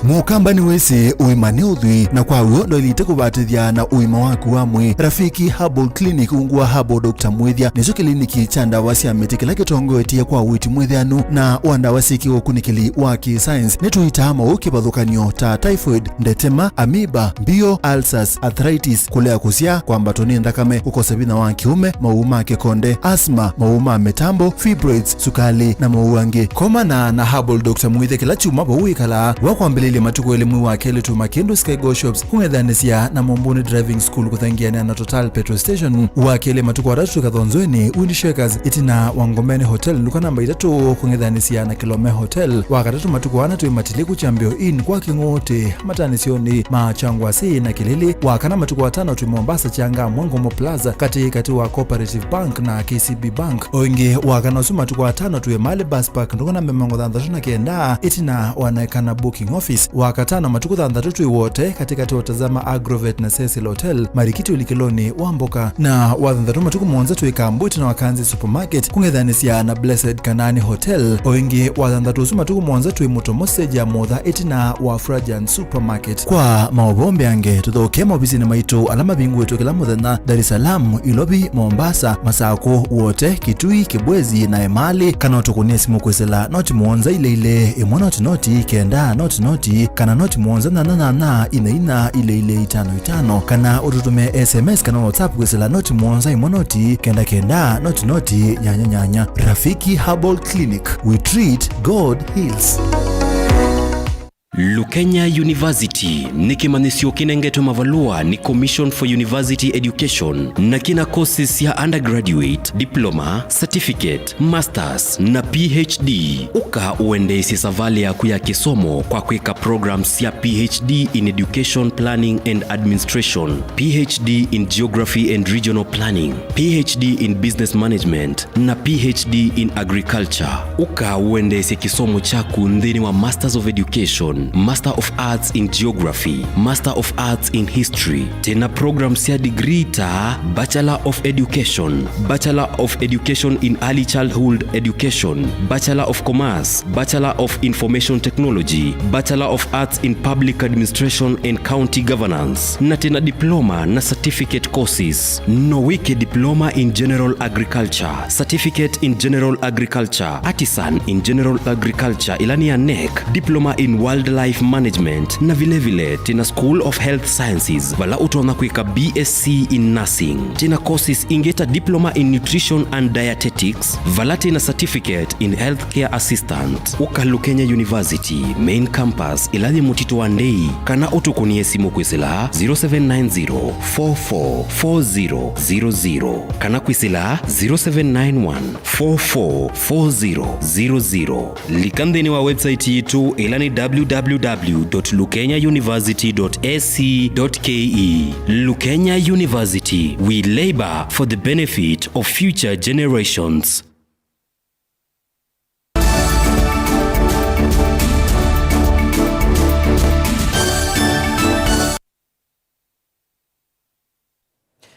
Mũkamba nĩwĩsĩ ũima nĩ ũthwii, na kwa w'o ndwaĩlĩte kũvatĩthya na ũima waku wa mwĩĩ. Rafiki Herbal Clinic ungu wa Herbal Doctor Mwĩthya nĩkyo kĩliniki kya ndawa sya mĩtĩ kĩla kĩtongoetye kwa ũiiti mwĩthĩanu na wa ndawa syĩ kĩũkunĩkĩli wa kĩ-science. Nĩtũitaa maũũ kĩvathũkany'o ta typhoid, ndetema, amoeba, mbio, ulcers, arthritis, kũlea kũsyaa, kwambatwa nĩ nthakame, kũkosa vinya wa kĩũme, maũũ ma kĩkonde, asthma, maũũ ma mĩtambo, fibroids, sukalĩ, na maũũ angĩ. Komana na Herbal Doctor Mwĩthya kĩla kyumwa vau wĩkalaa, wakwambĩlĩlya matukũ elĩ mwei wa kelĩ tuma kĩndũ Sky Go Shops, kũng'ethanĩsya na Mombuni Driving School kũthengeanĩa na Total Petrol Station, wa kelĩ matukũ atatũ Kathonzweni, Wind Shakers, ĩtina wa Ngomeni Hotel, nduka namba itatũ, kũng'ethanĩsya na Kilome Hotel, wa katatũ matukũ ana twĩ Matiliku Kyambĩo Inn kwa Kĩng'ũũtĩ, matanĩsyonĩ ma Kyangwasĩ na Kĩlĩlĩ, wa kana matukũ atano twĩ Mombasa Kyanga Mwangomo Plaza, katĩ katĩ wa Cooperative Bank na K C B Bank. O ĩngĩ, wa kana ũsu matukũ atano twĩ Mali Bus Park, nduka namba mĩongo thanthatũ na kenda, ĩtina wa Naekana Booking Office. Wa katano matukũ thanthatũ twĩ Wote, katĩ katĩ wa Tazama Agrovet na Cecil Hotel, marikiti ũlikĩlonĩ wa mboka. Na wa thanthatũ matukũ mũonza twĩ Kambu, ĩtina wa Kanzi Supermarket, kũng'ethanĩsya na Blessed Kanaani Hotel. O ĩngĩ, wa thanthatũ ũsu matukũ mũonza twĩ Mũtomo stage ya Motha, ĩtina wa Frajan Supermarket. Kwa maũvoo mbeange, tũthokee maovisinĩ maitũ ala mavingũĩtwe kĩla mũthenya, Dar es Salaam, Ilovi, Mombasa, Masakũ, Wote, Kitui, Kibwezi, na Emali, kana ũtũkũnĩe simũ kwĩsĩla noti mũonza ilĩ ilĩ, ĩmwe noti noti, kenda noti noti, kana noti mũonza nyanya nyanya, ina ina, ilĩ ilĩ, itano itano, kana ũtũtũmĩe S M S kana WhatsApp kwĩsĩla noti mũonza ĩmwe noti, kenda kenda, noti noti, nyanya nyanya. Rafiki Herbal Clinic, we treat, God heals. Lukenya University nĩ kĩmanyĩsyo kĩnengetwe mavalũa nĩ Commission for University Education na kĩna courses sya undergraduate, diploma, certificate, masters, na P H D. Ũka ũendeesye savalĩ yaku ya kĩsomo kwa kwĩka programs sya P H D in Education Planning and Administration, P H D in Geography and Regional Planning, P H D in Business Management, na P H D in Agriculture. Ũka ũendeesye kĩsomo kyaku nthĩnĩ wa Masters of Education, Master of Arts in Geography, Master of Arts in History. Twĩna program sya degree ta Bachelor of Education, Bachelor of Education in Early Childhood Education, Bachelor of Commerce, Bachelor of Information Technology, Bachelor of Arts in Public Administration and County Governance, na twĩna diploma na certificate courses. No wĩke Diploma in General Agriculture, Certificate in General Agriculture, Artisan in General Agriculture, ĩla nĩ ya nec, Diploma in Wildlife Management, na vilevile twĩna School of Health Sciences, vala ũtonya kwĩka B S C in Nursing. Twĩna courses ingĩ ta Diploma in Nutrition and Dietetics, vala twĩna Certificate in Healthcare Assistant. Ũka Lukenya University, Main Campus, ĩla yĩ Mũtitũ wa Ndei, kana ũtũkũnĩe simũ kwĩsĩla zero seven nine zero, four four four zero zero zero, kana kwĩsĩla zero seven nine one, four four four zero zero zero. Lika nthĩnĩ wa website yitũ, ĩla nĩ W W W dot lukenya university dot A C dot K E. Lukenya University, we labor for the benefit of future generations.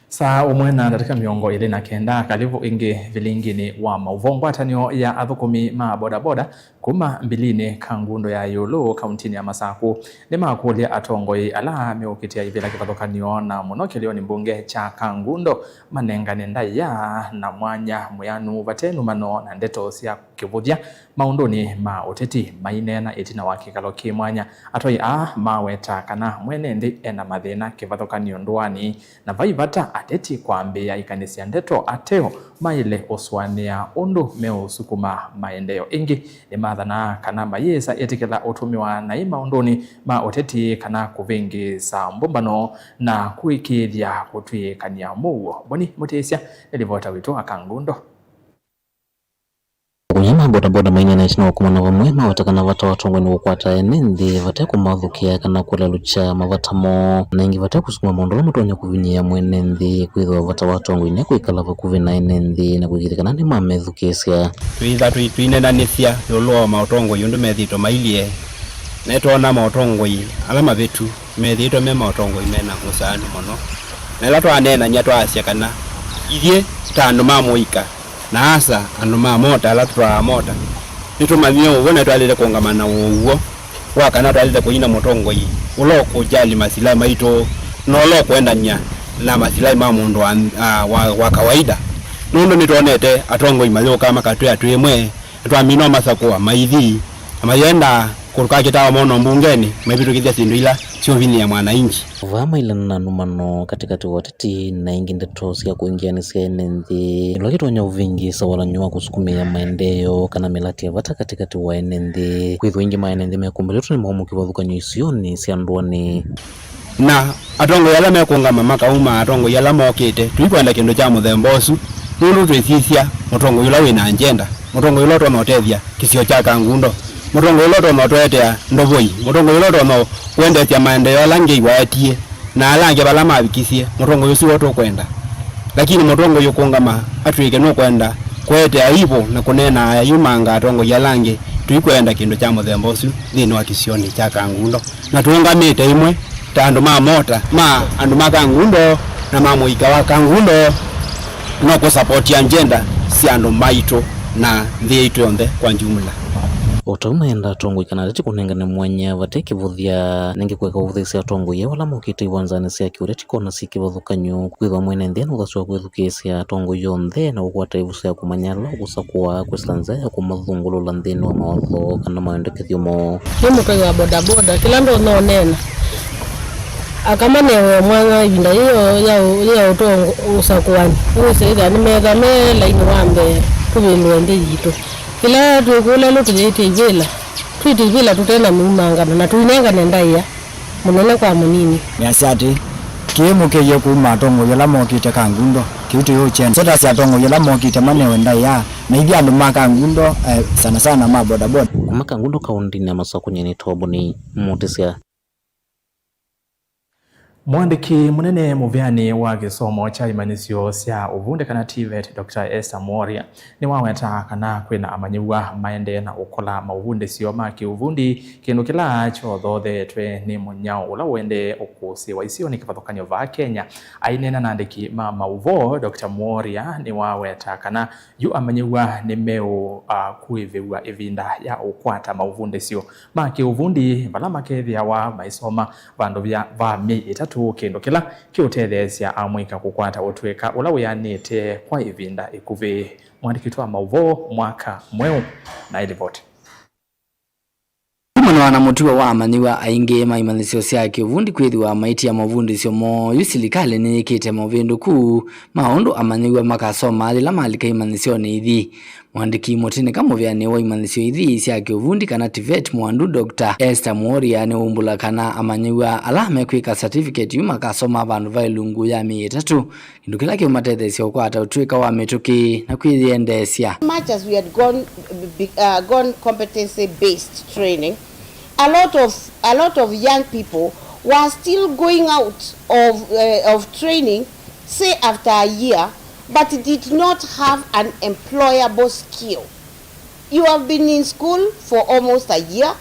Saa ũmwe na ndatĩka mĩongo ĩlĩ na kenda, kalĩvu ĩngĩ vilinginĩ wa maũvoo. Ngwatanĩo ya athũkũmi ma bodaboda kuma Mbilinĩ, Kangundo ya ĩũlũ, kauntinĩ ya Masakũ, nĩmakũlya atongoi ala meũkĩtĩa ivĩla kĩvathũkany'o na mũno kĩlĩonĩ mbunge kya Kangundo manengane ndaĩa na mwanya mwĩanu vate nũmano na ndeto sya kĩvũthya maũndũnĩ ma ũteti. Maineena ĩtina wa kĩkalo kĩ mwanya, atoi aa maweta kana mwene nthĩ ena mathĩna kĩvathũkany'o ndũanĩ, na vai vata ateti kwambĩĩa ikanĩsya ndeto ateo maĩle ũsũanĩa ũndũ meũsukuma maendeeo. Ĩngĩ, nĩmathanaa kana mayĩsa ĩtĩkĩla ũtũmĩwa naĩ maũndũnĩ ma ũteti kana kũvĩngĩĩsa mbũmbano na kũĩkĩĩthya kũtw'ĩĩkany'a mũuo. Boni Mũtĩsya nĩ livota witũ wa Kangundo. Akumya ma bodaboda maineena ĩtina wa kũkomana vamwe, maweta kana vata wa atongoi nĩ kũkwata ene nthĩ vate kũmathũkĩa kana kũlelũkya mavata moo, na ĩngĩ vate kũsukuma maũndũ ala matonya kũvinyĩĩa mwene nthĩ. Kwĩthĩwa vata wa atongoi nĩ kwĩkala vakuvĩ na ene nthĩ na kũĩkĩĩthya kana nĩmamethukĩĩsya. Twĩtha tũi-, tũineenanĩsya ĩũlũ wa maũtongoi ũndũ methĩĩtwe mailyĩ, nĩtwoona maũtongoi ala mavĩtu methĩĩtwe me maũtongoi me na mũsaanĩ mũno, na ĩla twaneenany'a twaasya kana ithyĩ ta andũ ma mũika, na asa andũ ma mota ala tũtwaa mota, nĩtũmanyie ũw'o na nĩtwaĩlĩte kũũngama na ũw'o. Wa kana, twaĩlĩte kũina mũtongoi ũla ũkũjali masilaĩ maitũ na ũla ũkwendany'a na masilaĩ ma mũndũ wa, a, wa, wa kawaida, nũndũ nĩtwonete atongoi mayũka makatwĩa twĩ ĩmwe, na twamina ũmasakũa maithi, na mayenda kũka kĩtawa mono mbungenĩ maivĩtũkĩthya syĩndũ ila syũvinyĩĩa mwananchi. Vaa mailana na nũmano katĩkatĩ wa ũteti na ĩngĩ ndeto sya kũingĩanĩsya ene nthĩ, ĩla kĩtonya ũvĩngĩĩsa walany'o wa kũsukumĩĩa maendeeo kana mĩlatĩ ya vata katĩkatĩ wa ene nthĩ. Kwĩthwa aingĩ ma ene nthĩ mekũmbĩlĩtwe nĩ maũmũ kĩvathũkany'o isionĩ sya ndũanĩ. Na atongoi ala mekũngama makauma atongoi ala mokĩte, tũikwenda kĩndũ kya mũthemba ũsu, nũndũ twĩsisya mũtongoi ũla wĩ na ngenda, mũtongoi ũla ũtonya ũtethya kĩsio kya Kangundo, mũtongoi ũla ũtonya ũtũetea ndovoi, mũtongoi ũla ũtonya kũendeesya maendeeo ala Ngai waetie na ala angĩ vala mavikisye, mũtongoi ũsu w'o tũkwenda. Lakini mũtongoi ũkũngama atw'ĩke nũkwenda kũete aibu na kũneena ayumanga atongoi ala angĩ, tũikwenda kĩndũ kya mũthemba ũsu nthĩnĩ wa kĩsionĩ kya Kangundo. Na tũũngamĩte ĩmwe ta andũ ma mota ma andũ ma Kangundo na ma mũika wa Kangundo, no kũsapotia ngenda sya andũ maitũ na nthĩ yaitũ yonthe kwa jumla. O ta ũu maenda atongoi kana ateti kũnengane mwanya vate kĩvũthya, nĩngĩ kũeka ũvũthĩĩsya atongoi ala mokĩte iwanzanĩ sya kĩũteti kona syĩ kĩvathũkany'o, kwĩthwa mwene nthĩ ena ũthasyo wa kwĩthukĩĩsya atongoi onthe na kũkwata ĩvuso ya kũmanya ala ũkũsakũa kwĩsĩla nzĩa ya kũmathũngũlũla nthĩnĩ wa mawatho kana maendekethyo moo. Nĩ mũtwai wa bodaboda, kĩla ndonya ũneena, aka manewe mwanya ĩvinda yĩĩ ya, ya ũtongo ũsakũani, nĩwĩsĩ ĩthĩa nĩmethwa me lainĩ wa mbee kũvĩndũa nthĩ yitũ. Kĩla twĩkũlelũ tũyĩtye ivĩla, twĩtye ivĩla tũte na mĩumangano na tũinengane ndaĩa mũnene kwa mũnini. Nĩasya atĩ, kĩĩmũkĩie kuma atongoi ala mokĩte Kangundo, kĩu tũyũkyenda. Ndeto sya atongoi ala mokĩte manewe ndaĩa, na ithyĩ andũ ma Kangundo, eh, sana sana ma bodaboda. Kuma Kangundo kaũndĩnĩ ya Masakũ, nyie nĩ Toboni Mũtĩsya. Mũandĩki mũnene mũvĩanĩ wa kĩsomo kya imanyĩsyo sya ũvundi kana TVET, Doctor Esther Mworia, nĩwawetaa kana kwĩna amanyĩw'a maendee na ũkola maũvundĩsyo ma kĩũvundi, kĩndũ kĩla kyothoothetwe nĩ mũnyao ũla ũendee ũkũsĩĩwa isionĩ kĩvathũkany'o vaa Kenya. Aineena na andĩki ma maũvoo, Doctor Mworia nĩwawetaa kana yu amanyĩw'a nĩmeũkũĩvĩw'a ĩvinda ya ũkwata maũvundĩsyo ma kĩũvundi vala makethĩawa maisoma vandũ vya, va myei ĩtatũ, kĩndũ kĩla kĩũtetheesya amũika kũkwata ũtũĩka ũla wĩanĩte kwa ĩvinda ĩkuvĩ. Mũandĩki witũ wa maũvoo Mwaka Mweũ na ĩlivoti. Kumana na mũtuo wa amanyĩw'a aingĩ ma imanyĩsyo sya kĩũvundi kwĩthĩwa maitia mavundĩsyo moo, yu silikalĩ nĩyĩkĩte movĩndũku ma ũndũ amanyĩw'a makasoma yĩla malika imanyĩsyonĩ ithi. Mũandĩki mũtĩnĩka mũvĩanĩ wa imanyĩsyo ithi sya kĩũvundi kana TVET mwandu, Doctor Esther Mworia, nĩwaumbũla kana amanyĩw'a ala mekwĩka certificate yu makasoma vandũ va ĩlungu ya myei ĩtatũ, kĩndũ kĩla kĩũmatetheesya ũkwata ũtũĩka wa mĩtũkĩ na kwĩyendeesya. Much as we had gone, be- uh, gone competency based training, a lot of, a lot of young people were still going out of, uh, of training, say after a year, but did not have an employable skill. You have been in school for almost a year,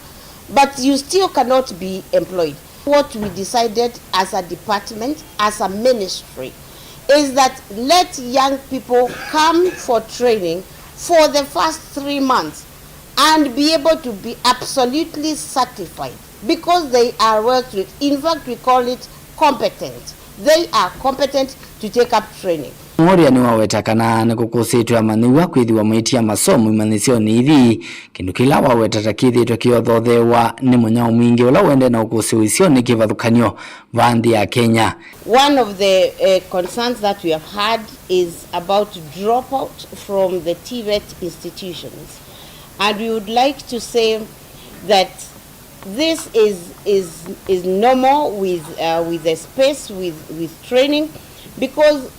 but you still cannot be employed. What we decided as a department, as a ministry, is that let young people come for training for the first three months and be able to be absolutely certified because they are well trained. In fact, we call it competent. They are competent to take up training. Mworia nĩwaweta kana nĩkũkũsĩtwe amanyĩw'a kwĩthĩwa maitia masomo imanyĩsyonĩ ithi, kĩndũ kĩla waweta ta kĩthĩĩtwe kĩothootheewa nĩ mũnyao mwingĩ ũla ũendee na ũkũsĩĩwa isionĩ kĩvathũkany'o vaa nthĩ ya Kenya. One of the, uh, concerns that we have had is about dropout from the TVET institutions, and we would like to say that this is, is, is normal with, uh, with the space, with, with training, because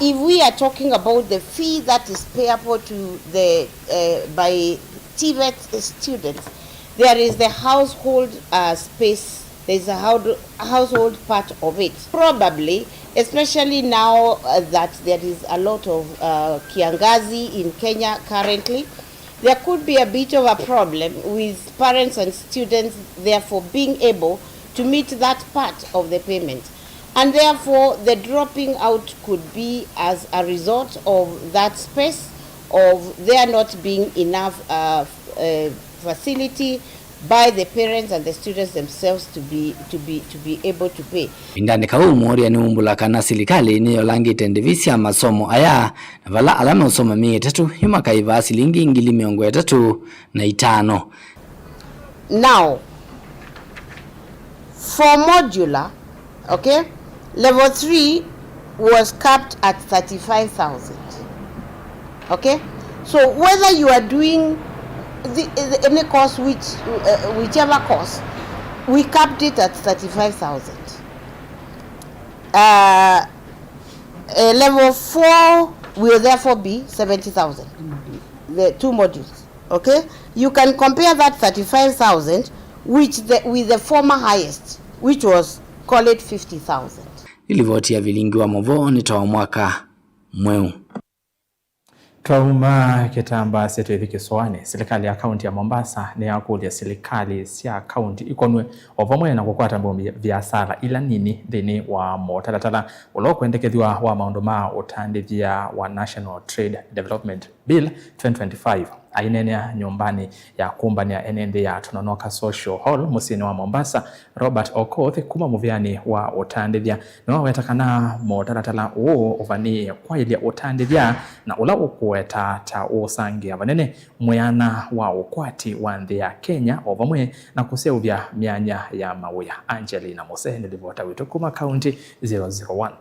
if we are talking about the fee that is payable to the, uh, by TVET students, there is the household, uh, space, there is a hou- household part of it. Probably, especially now, uh, that there is a lot of, uh, kiangazi in Kenya currently, there could be a bit of a problem with parents and students therefore being able to meet that part of the payment, and therefore the dropping out could be as a result of that space, of there not being enough, uh, uh, facility by the parents and the students themselves to be, to be, to be able to pay. Ĩvindanĩ kau, Mworia nĩwumbũla kana silikalĩ nĩyolangĩte ndĩvi sya masomo aya, na vala ala meũsoma myei ĩtatũ yu makaĩvaa silingi ngili mĩongo ĩtatũ na itano. Now, for modular, okay, level three was capped at thirty-five thousand. Okay? So whether you are doing the, the, any course, which, uh, whichever course, we capped it at thirty-five thousand. Uh, uh, level four will therefore be seventy thousand. The two modules. Okay? You can compare that thirty-five thousand which the, with the former highest, which was, call it, fifty thousand. Nĩ livoti ya Vilingi wa Mauvoo nĩ ta wa mwaka mweũ. Twauma kĩtambaa sitwĩthi kĩsũanĩ, silikalĩ ya kaunti ya Mombasa nĩyakũlya silikalĩ sya kaunti ikonw'e o vamwe na kũkwata mbau viasala ila nini nthĩnĩ wa mũtalatala ũla ũkwendekethw'a wa maũndũ ma ũtandĩthya wa National Trade Development Bill twenty twenty-five. Aineenea nyũmbanĩ ya kũmbanĩa ene nthĩ ya Tononoka Social Hall mũsyĩnĩ wa Mombasa, Robert Okoth kuma mũvĩanĩ wa ũtandĩthya nĩwaweta kana mũtalatala ũũ ũvanĩĩe kwaĩlya ũtandĩthya na ũla ũkũweta ta ũũsangĩa vanene mwĩana wa ũkwati wa nthĩ ya Kenya o vamwe na kũseũvya myanya ya mawĩa. Angelina Muse nĩ livota witũ kuma kaunti zero zero one.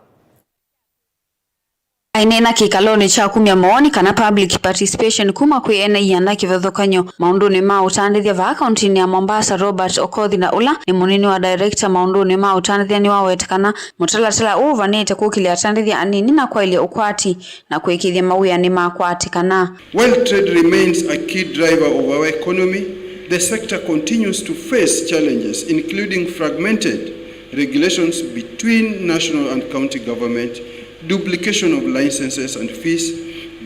Aineena kĩkalonĩ kya kumya mawoni kana public participation kuma kwĩ ene ianda kĩvathũkany'o maũndũnĩ ma ũtandĩthya vaa kauntinĩ ya Mombasa, Robert Okoth, na ũla nĩ mũnini wa director maũndũnĩ ma ũtandĩthya nĩwawete kana mũtalatala ũũ ũvanĩte kũkĩlya atandĩthya anini na kwaĩlya ũkwati na kũĩkĩĩthya mawĩa nĩmakwatĩkana. While trade remains a key driver of our economy, the sector continues to face challenges including fragmented regulations between national and county government, duplication of licenses and fees,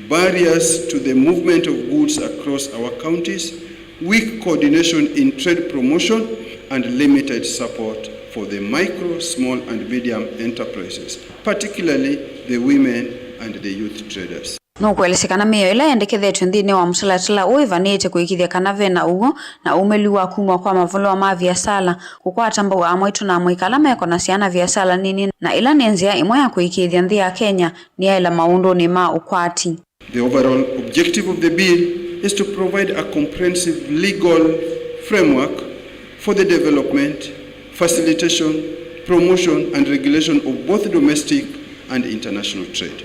barriers to the movement of goods across our counties, weak coordination in trade promotion, and limited support for the micro, small and medium enterprises, particularly the women and the youth traders. Nũkũelesya kana mĩao ĩla yendekethetw'e nthĩnĩ wa mũtalatala ũũ ĩvanĩĩte kũĩkĩĩthya kana ve na ũw'o na ũmĩlu wa kumw'a kwa mavalũa ma viasala, kũkwata mbau amwaitũ na amũika ala meko na syana viasala nini, na ĩla nĩ nzĩa ĩmwe ya kũĩkĩĩthya nthĩ ya Kenya nĩyaĩla maũndũnĩ ma ũkwati. The overall objective of the bill is to provide a comprehensive legal framework for the development, facilitation, promotion and regulation of both domestic and international trade.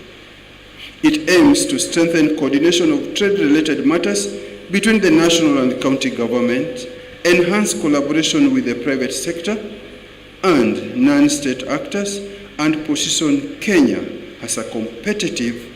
It aims to strengthen coordination of trade-related matters between the national and county government, enhance collaboration with the private sector and non-state actors, and position Kenya as a competitive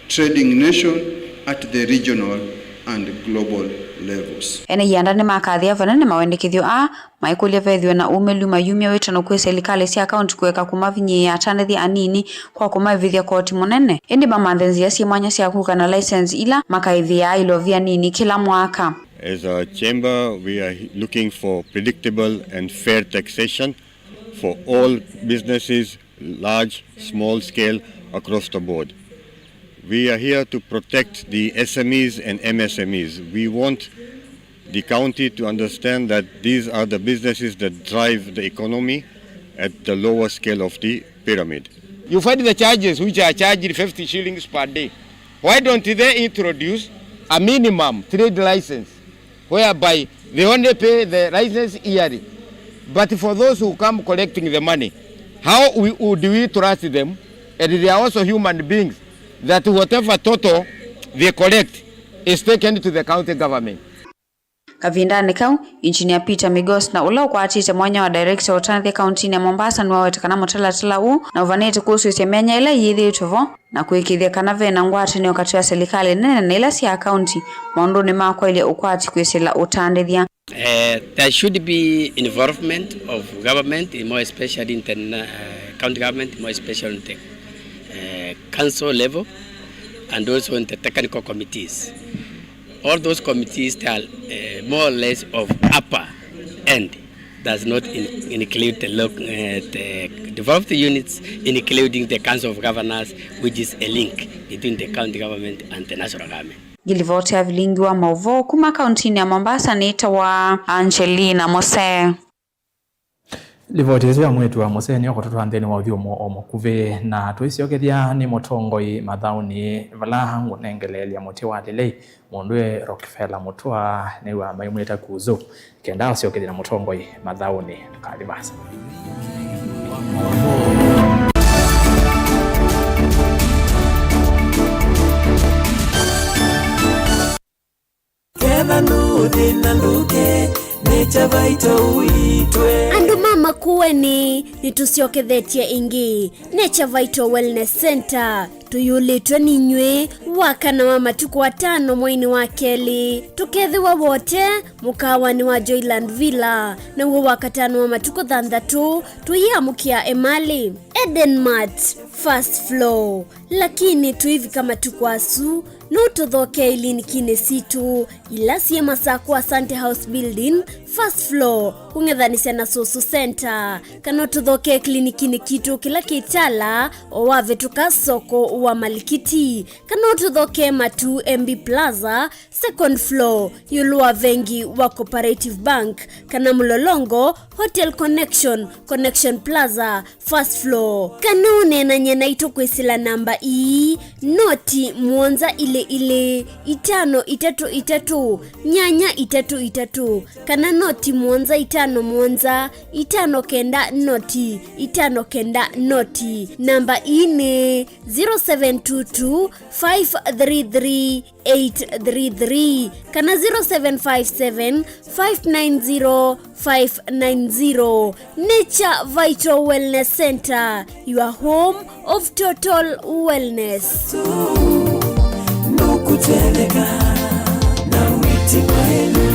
trading nation at the regional and global levels. Ene ianda nĩmakathĩa vanene mawendekethyo aa, maikũlya vethĩwe na ũmĩlu mayumya wĩtano kwĩ silikalĩ sya kaunti kũeka kũmavinyĩĩa atandĩthya anini kwa kũmaĩvĩthya koti mũnene, ĩndĩ mamanthe nzĩa syĩ mwanya sya kũka na license ila makaĩvĩaa ilovia nini kĩla mwaka. As a chamber, we are looking for predictable and fair taxation for all businesses, large, small scale, across the board. We are here to protect the S M Es and M S M Es. We want the county to understand that these are the businesses that drive the economy at the lower scale of the pyramid. You find the charges which are charged fifty shillings per day. Why don't they introduce a minimum trade license whereby they only pay the license yearly? But for those who come collecting the money, how we, would we trust them? And they are also human beings, that whatever total they collect is taken to the county government. Kavindanĩ kau, Engineer Peter Migos, na ũla ũkwatĩte mwanya wa director wa ũtandĩthya kauntinĩ ya Mombasa, nĩwaweta kana mũtalatala ũũ na ũvanĩte kũsũĩsya myanya ĩla ĩyĩthĩĩtwe vo na kũĩkĩĩthya kana ve na ngwatanĩo katĩ wa silikalĩ nene na ila sya kaunti maũndũnĩ ma kwaĩlya ũkwati kwĩsĩla ũtandĩthya. Uh, there should be involvement of government, more especially in the uh, county government, more especially in the uh, council level, and also in the technical committees. All those committees, they are uh, more or less of upper end, does not in, include the, loc- uh, the developed units, including the Council of Governors, which is a link between the county government and the national government. Ngilivoti ya vilingi wa maũvoo kuma kauntinĩ ya Mombasa nĩtawa Angelina Mose. Livoti ĩsu ya mwĩĩtu wa mũseni ũkũtũtwaa nthĩnĩ wa ũthyũmũo o mũkuvĩ, na tũisyokethya nĩ mũtongoi mathaũnĩ vala ngũnengeleelya mũtĩ wa lĩlei, mũndũe Rockefeller Mũtũa nĩw'a maimwĩta Kuzu, kenda ũsyokethye na mũtongoi mathaũnĩ. Ndũkathi vasa. Ketha ndũthĩna ndũke, nĩ kya vaita ũitwe. Andũ ma Makueni, nĩtũsyokethetye ĩngĩ. Nature Vital Wellness Center, tũyũlĩtwe ninyw'ĩ wakana wa matukũ atano mweinĩ wa kelĩ. Tũkethĩwa Wote, mũkaawanĩ wa Joyland Villa, naw'o wakatano wa matukũ thanthatũ, tũyĩamũkĩa Emali. Eden Mart, first floor. Lakini tũivika matukũ asu, nũtũthokee ilinikinĩ sitũ ila syĩ Masakũ Asante House Building, first floor, kũng'ethanĩsya na Soso Center, kana ũtũthokee klinikinĩ kitũ kĩla kĩ Tala, o wavĩtũka soko wa Malikiti, kana ũtũthokee Matu M B Plaza, second floor, ĩũlũ wa vengi wa Cooperative Bank, kana Mũlolongo, Hotel Connection, Connection Plaza, first floor. Kana ũneenany'e naitũ kwĩsĩla namba ii, noti mũonza ilĩ ilĩ, itano itatũ itatũ, nyanya itatũ itatũ, kana noti mũonza itano mũonza, itano kenda noti, itano kenda noti. Namba ii nĩ zero seven two two, five three three, eight three three kana zero seven five seven, five nine zero, five nine zero. Nature Vital Wellness Center, your home of total wellness. Ndũkũteleka na wĩti kwenu.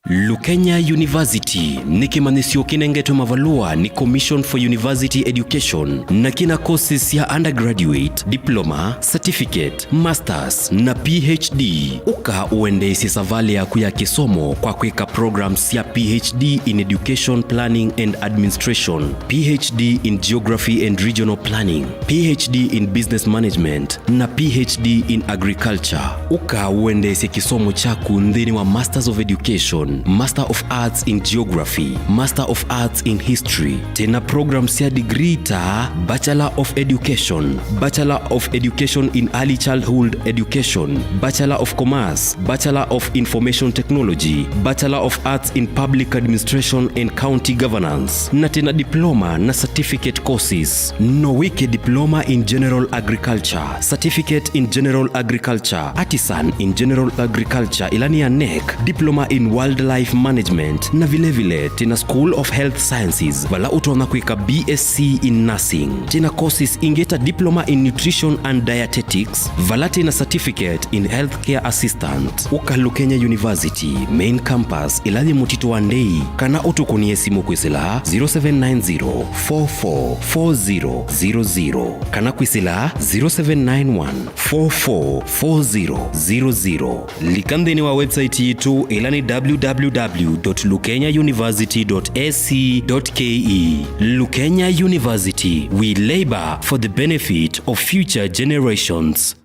Lukenya University nĩ kĩmanyĩsyo kĩnengetwe mavalũa nĩ Commission for University Education na kĩna courses sya undergraduate, diploma, certificate, masters, na P H D. Ũka ũendeesye savalĩ yaku ya kĩsomo kwa kwĩka programs sya P H D in Education Planning and Administration, P H D in Geography and Regional Planning, P H D in Business Management, na P H D in Agriculture. Ũka ũendeesye kĩsomo kyaku nthĩnĩ wa Masters of Education, Master of Arts in Geography, Master of Arts in History. Twĩna programs sya degree ta Bachelor of Education, Bachelor of Education in Early Childhood Education, Bachelor of Commerce, Bachelor of Information Technology, Bachelor of Arts in Public Administration and County Governance, na twĩna diploma na certificate courses. No wĩke diploma in general agriculture, certificate in general agriculture, artisan in general agriculture, ĩla nĩ ya NEC, diploma in wildlife management, na vilevile twĩna School of Health Sciences, vala ũtonya kwĩka B S C in nursing. Twĩna courses ingĩ ta diploma in nutrition and dietetics, vala twĩna certificate in healthcare assistant. Ũka Lukenya University main campus, ĩla yĩ Mũtitũ wa Ndei, kana ũtũkũnĩe simũ kwĩsĩla zero seven nine zero, four four, four zero zero zero, kana kwĩsĩla zero seven nine one, four four, four zero zero zero. Lika nthĩnĩ wa website yitũ, ĩla nĩ www dot lukenya university dot ac dot ke. Lukenya University, we labor for the benefit of future generations.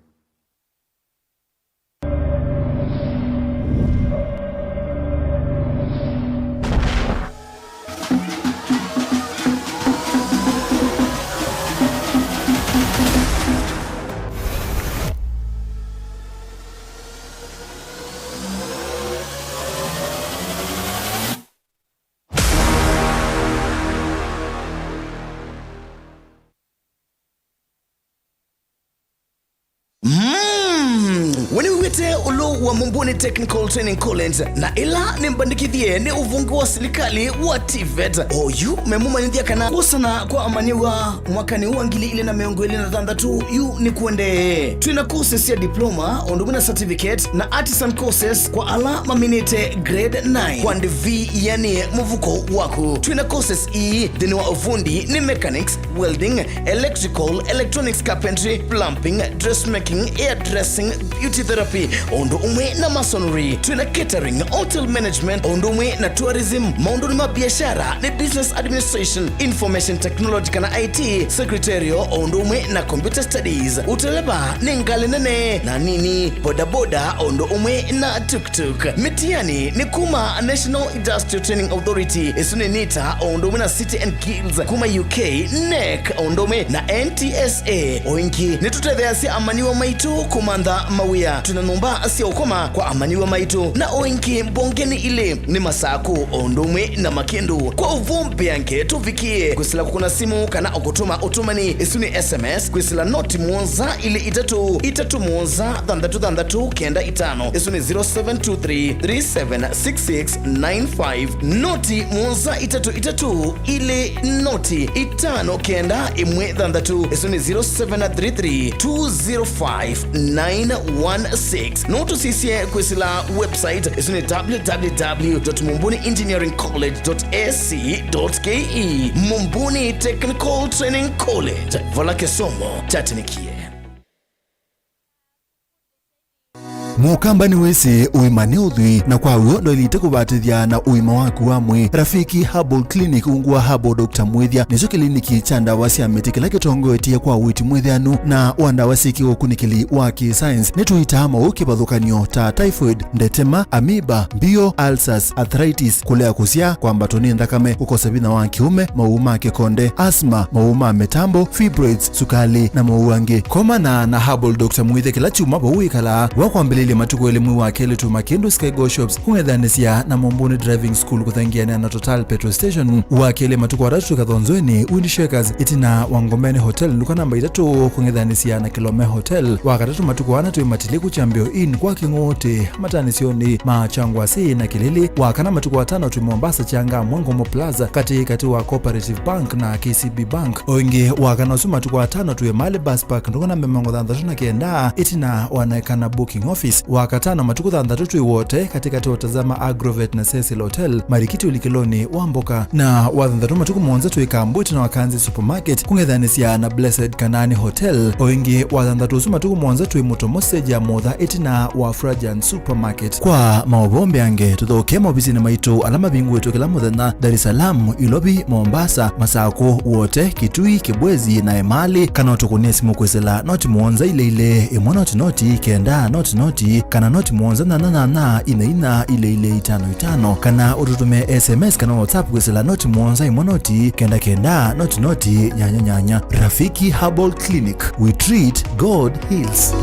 Mm. We nĩwĩw'ĩte ũlũ wa Mumbuni Technical Training College, na ĩla nĩmbandĩkĩthye nĩ ũvonge wa silikalĩ wa TVET. Oyu memũmanyĩthya kana kwosana kwa amanyĩw'a mwakanĩ wa ngili ilĩ na mĩongo ĩlĩ na thanthatũ yu nĩkuendee. Twĩna courses sya diploma, ũndũ ũmwe na certificate, na artisan courses kwa ala maminĩte grade nine kwa ndivi, yani mũvuko waku. Twĩna courses ii nthĩnĩ wa ũvundi nĩ mechanics, welding, electrical, electronics, carpentry, plumbing, dressmaking, hairdressing, beauty therapy, o ũndũ ũmwe na masonry. Twĩna catering, hotel management, o ũndũ ũmwe na tourism. Maũndũnĩ ma biashara nĩ business administration, information technology kana I T, secretarial, o ũndũ ũmwe na computer studies. Ũteleva nĩ ngalĩ nene na nini, bodaboda, o ũndũ ũmwe na tuk-tuk. Mĩtiani nĩ kuma National Industrial Training Authority, ĩsu nĩ nita, o ũndũ ũmwe na City and Guilds kuma U K, nec, o ũndũ ũmwe na N T S A. O ĩngĩ, nĩtũtetheeasya amanyĩw'a maitũ kũmantha mawĩa. Twĩna nyũmba sya ũkoma kwa amanyĩw'a maitũ, na o ĩngĩ mbongenĩ ilĩ nĩ Masakũ o ũndũ ũmwe na Makĩndũ. Kwa ũvoo mbeange, tũvikĩe kwĩsĩla kũkũna simũ kana o kũtũma ũtũmani, ĩsu nĩ S M S, kwĩsĩla noti mũonza ilĩ itatũ itatũ mũonza thanthatũ thanthatũ kenda itano, ĩsu nĩ zero seven two three three seven six six nine five. Noti mũonza itatũ itatũ ilĩ noti itano kenda ĩmwe thanthatũ, ĩsu nĩ zero seven three three two zero five nine one six. No tũsisye kwĩsĩla website, ĩsu nĩ www.mumbuni engineering college dot ac dot ke. Mumbuni Technical Training College, vala kĩsomo kyatinikie. Mũkamba nĩwĩsĩ ũima nĩ ũthwii, na kwa w'o ndwaĩlĩte kũvatĩthya na ũima waku wa mwĩĩ. Rafiki Herbal Clinic, ungu wa Herbal Doctor Mwĩthya, nĩkyo kĩliniki kya ndawa sya mĩtĩ kĩla kĩtongoetye kwa ũiiti mwĩthĩanu na wa ndawa syĩ kĩũkunĩkĩli wa kĩ-science. Nĩtũitaa maũũ kĩvathũkany'o ta typhoid, ndetema, amoeba, mbio, ulcers, arthritis, kũlea kũsyaa, kwambatwa nĩ nthakame, kũkosa vinya wa kĩũme, maũũ ma kĩkonde, asthma, maũũ ma mĩtambo, fibroids, sukalĩ, na maũũ angĩ. Komana na Herbal Doctor Mwĩthya kĩla kyumwa vau wĩkalaa. Wa kwambĩlĩlya matukũ elĩ mwei wa kelĩ tuma kĩndũ Sky Go Shops, kũng'ethanĩsya na Mumbuni Driving School kũthengeanĩa na Total Petrol Station. Wa kelĩ matukũ atatũ twĩ Kathonzweni, Wind Shakers, ĩtina wa Ngombeni Hotel, nduka namba itatũ, kũng'ethanĩsya na Kilome Hotel. Wa katatũ matukũ ana twĩ Matiliku Kyambĩo Inn kwa Kĩng'ũũtĩ, matanĩsyonĩ ma Kyangwasĩ na Kĩlĩlĩ. Wa kana matukũ atano twĩ Mombasa, Kyanga, Mwangomo Plaza, katĩ katĩ wa Cooperative Bank na K C B Bank. O ĩngĩ, wa kana ũsu matukũ atano twĩ Mali Bus Park, nduka namba mĩongo thanthatũ na kenda, ĩtina wa Naekana Booking Office. Wa katano matukũ thanthatũ twĩ Wote, katĩ katĩ wa Tazama Agrovet na Cecil Hotel, marikiti ũlikĩlonĩ wa mboka. Na wa thanthatũ matukũ mũonza twĩ Kambu, ĩtina wa Kanzi Supermarket, kũng'ethanĩsya na Blessed Kanani Hotel. O ĩngĩ, wa thanthatũ ũsu matukũ mũonza twĩ Mũtomo stage ya Motha, ĩtina wa Frajan Supermarket. Kwa maũvoo mbeange, tũthokee maovisinĩ maitũ ala mavingũĩtwe kĩla mũthenya, Dar es Salaam, Ilovi, Mombasa, Masakũ, Wote, Kitui, Kibwezi na Emali, kana ũtũkũnĩe simũ kwĩsĩla noti mũonza ilĩ ilĩ ĩmwe noti noti kenda noti noti, kana noti mũonza nyanya nyanya ina ina ilĩ ilĩ itano itano, kana ũtũtũmĩe S M S kana WhatsApp kwĩsĩla noti mũonza ĩmwe noti kenda kenda noti noti nyanya nyanya. Rafiki Herbal Clinic, we treat, God heals.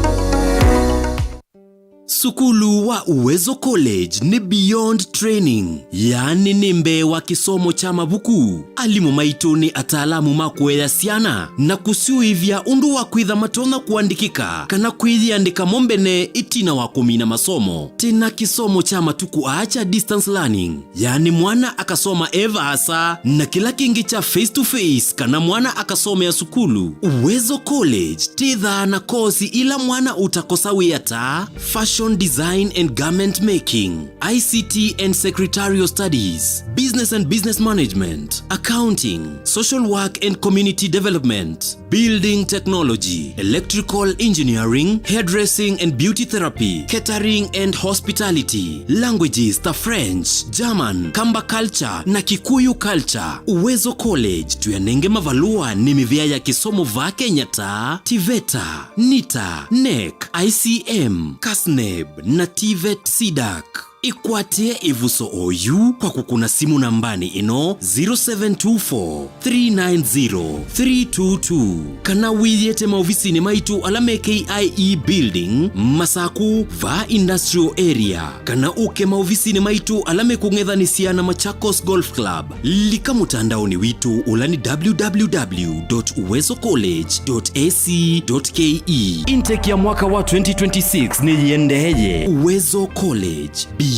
Sukulu wa Uwezo College nĩ beyond training, yaani nĩ mbee wa kĩsomo kya mavuku. Alimũ maitũ nĩ ataalamu ma kũea syana na kũsyũĩvya ũndũ wa kwĩtha matonya kũandĩkĩka kana kwĩyĩandĩka mo mbene ĩtina wa kũmina masomo. Twĩna kĩsomo kya matukũ aa kya distance learning, yaani mwana akasoma e vaasa, na kĩla kĩngĩ kya face to face kana mwana akasomea sukulu. Uwezo College twĩthaa na kosi ila mwana ũtakosa wĩa ta fashion design and garment making, I C T and secretarial studies, business and business management, accounting, social work and community development, building technology, electrical engineering, hairdressing and beauty therapy, catering and hospitality, languages ta French, German, Kamba culture na Kikuyu culture. Uwezo College tũyanenge mavalũa nĩ mĩvĩa ya kĩsomo vaa Kenya ta TVETA, NITA, NEC, I C M, KASNEB na TVET CDAC. Ĩkwatĩe ĩvuso oyu kwa kũkũna simũ nambanĩ ĩno, zero seven two four, three nine zero, three two two, kana wĩyĩte maovisinĩ maitũ ala me K I E Building, Masakũ, vaa Industrial Area, kana ũke maovisinĩ maitũ ala mekũng'ethanĩsya na Machakos Golf Club. Lika mũtandaonĩ witũ ũla nĩ www dot uwezo college dot ac dot ke. Intake ya mwaka wa twenty twenty-six nĩyĩendeeye. Uwezo College, beyond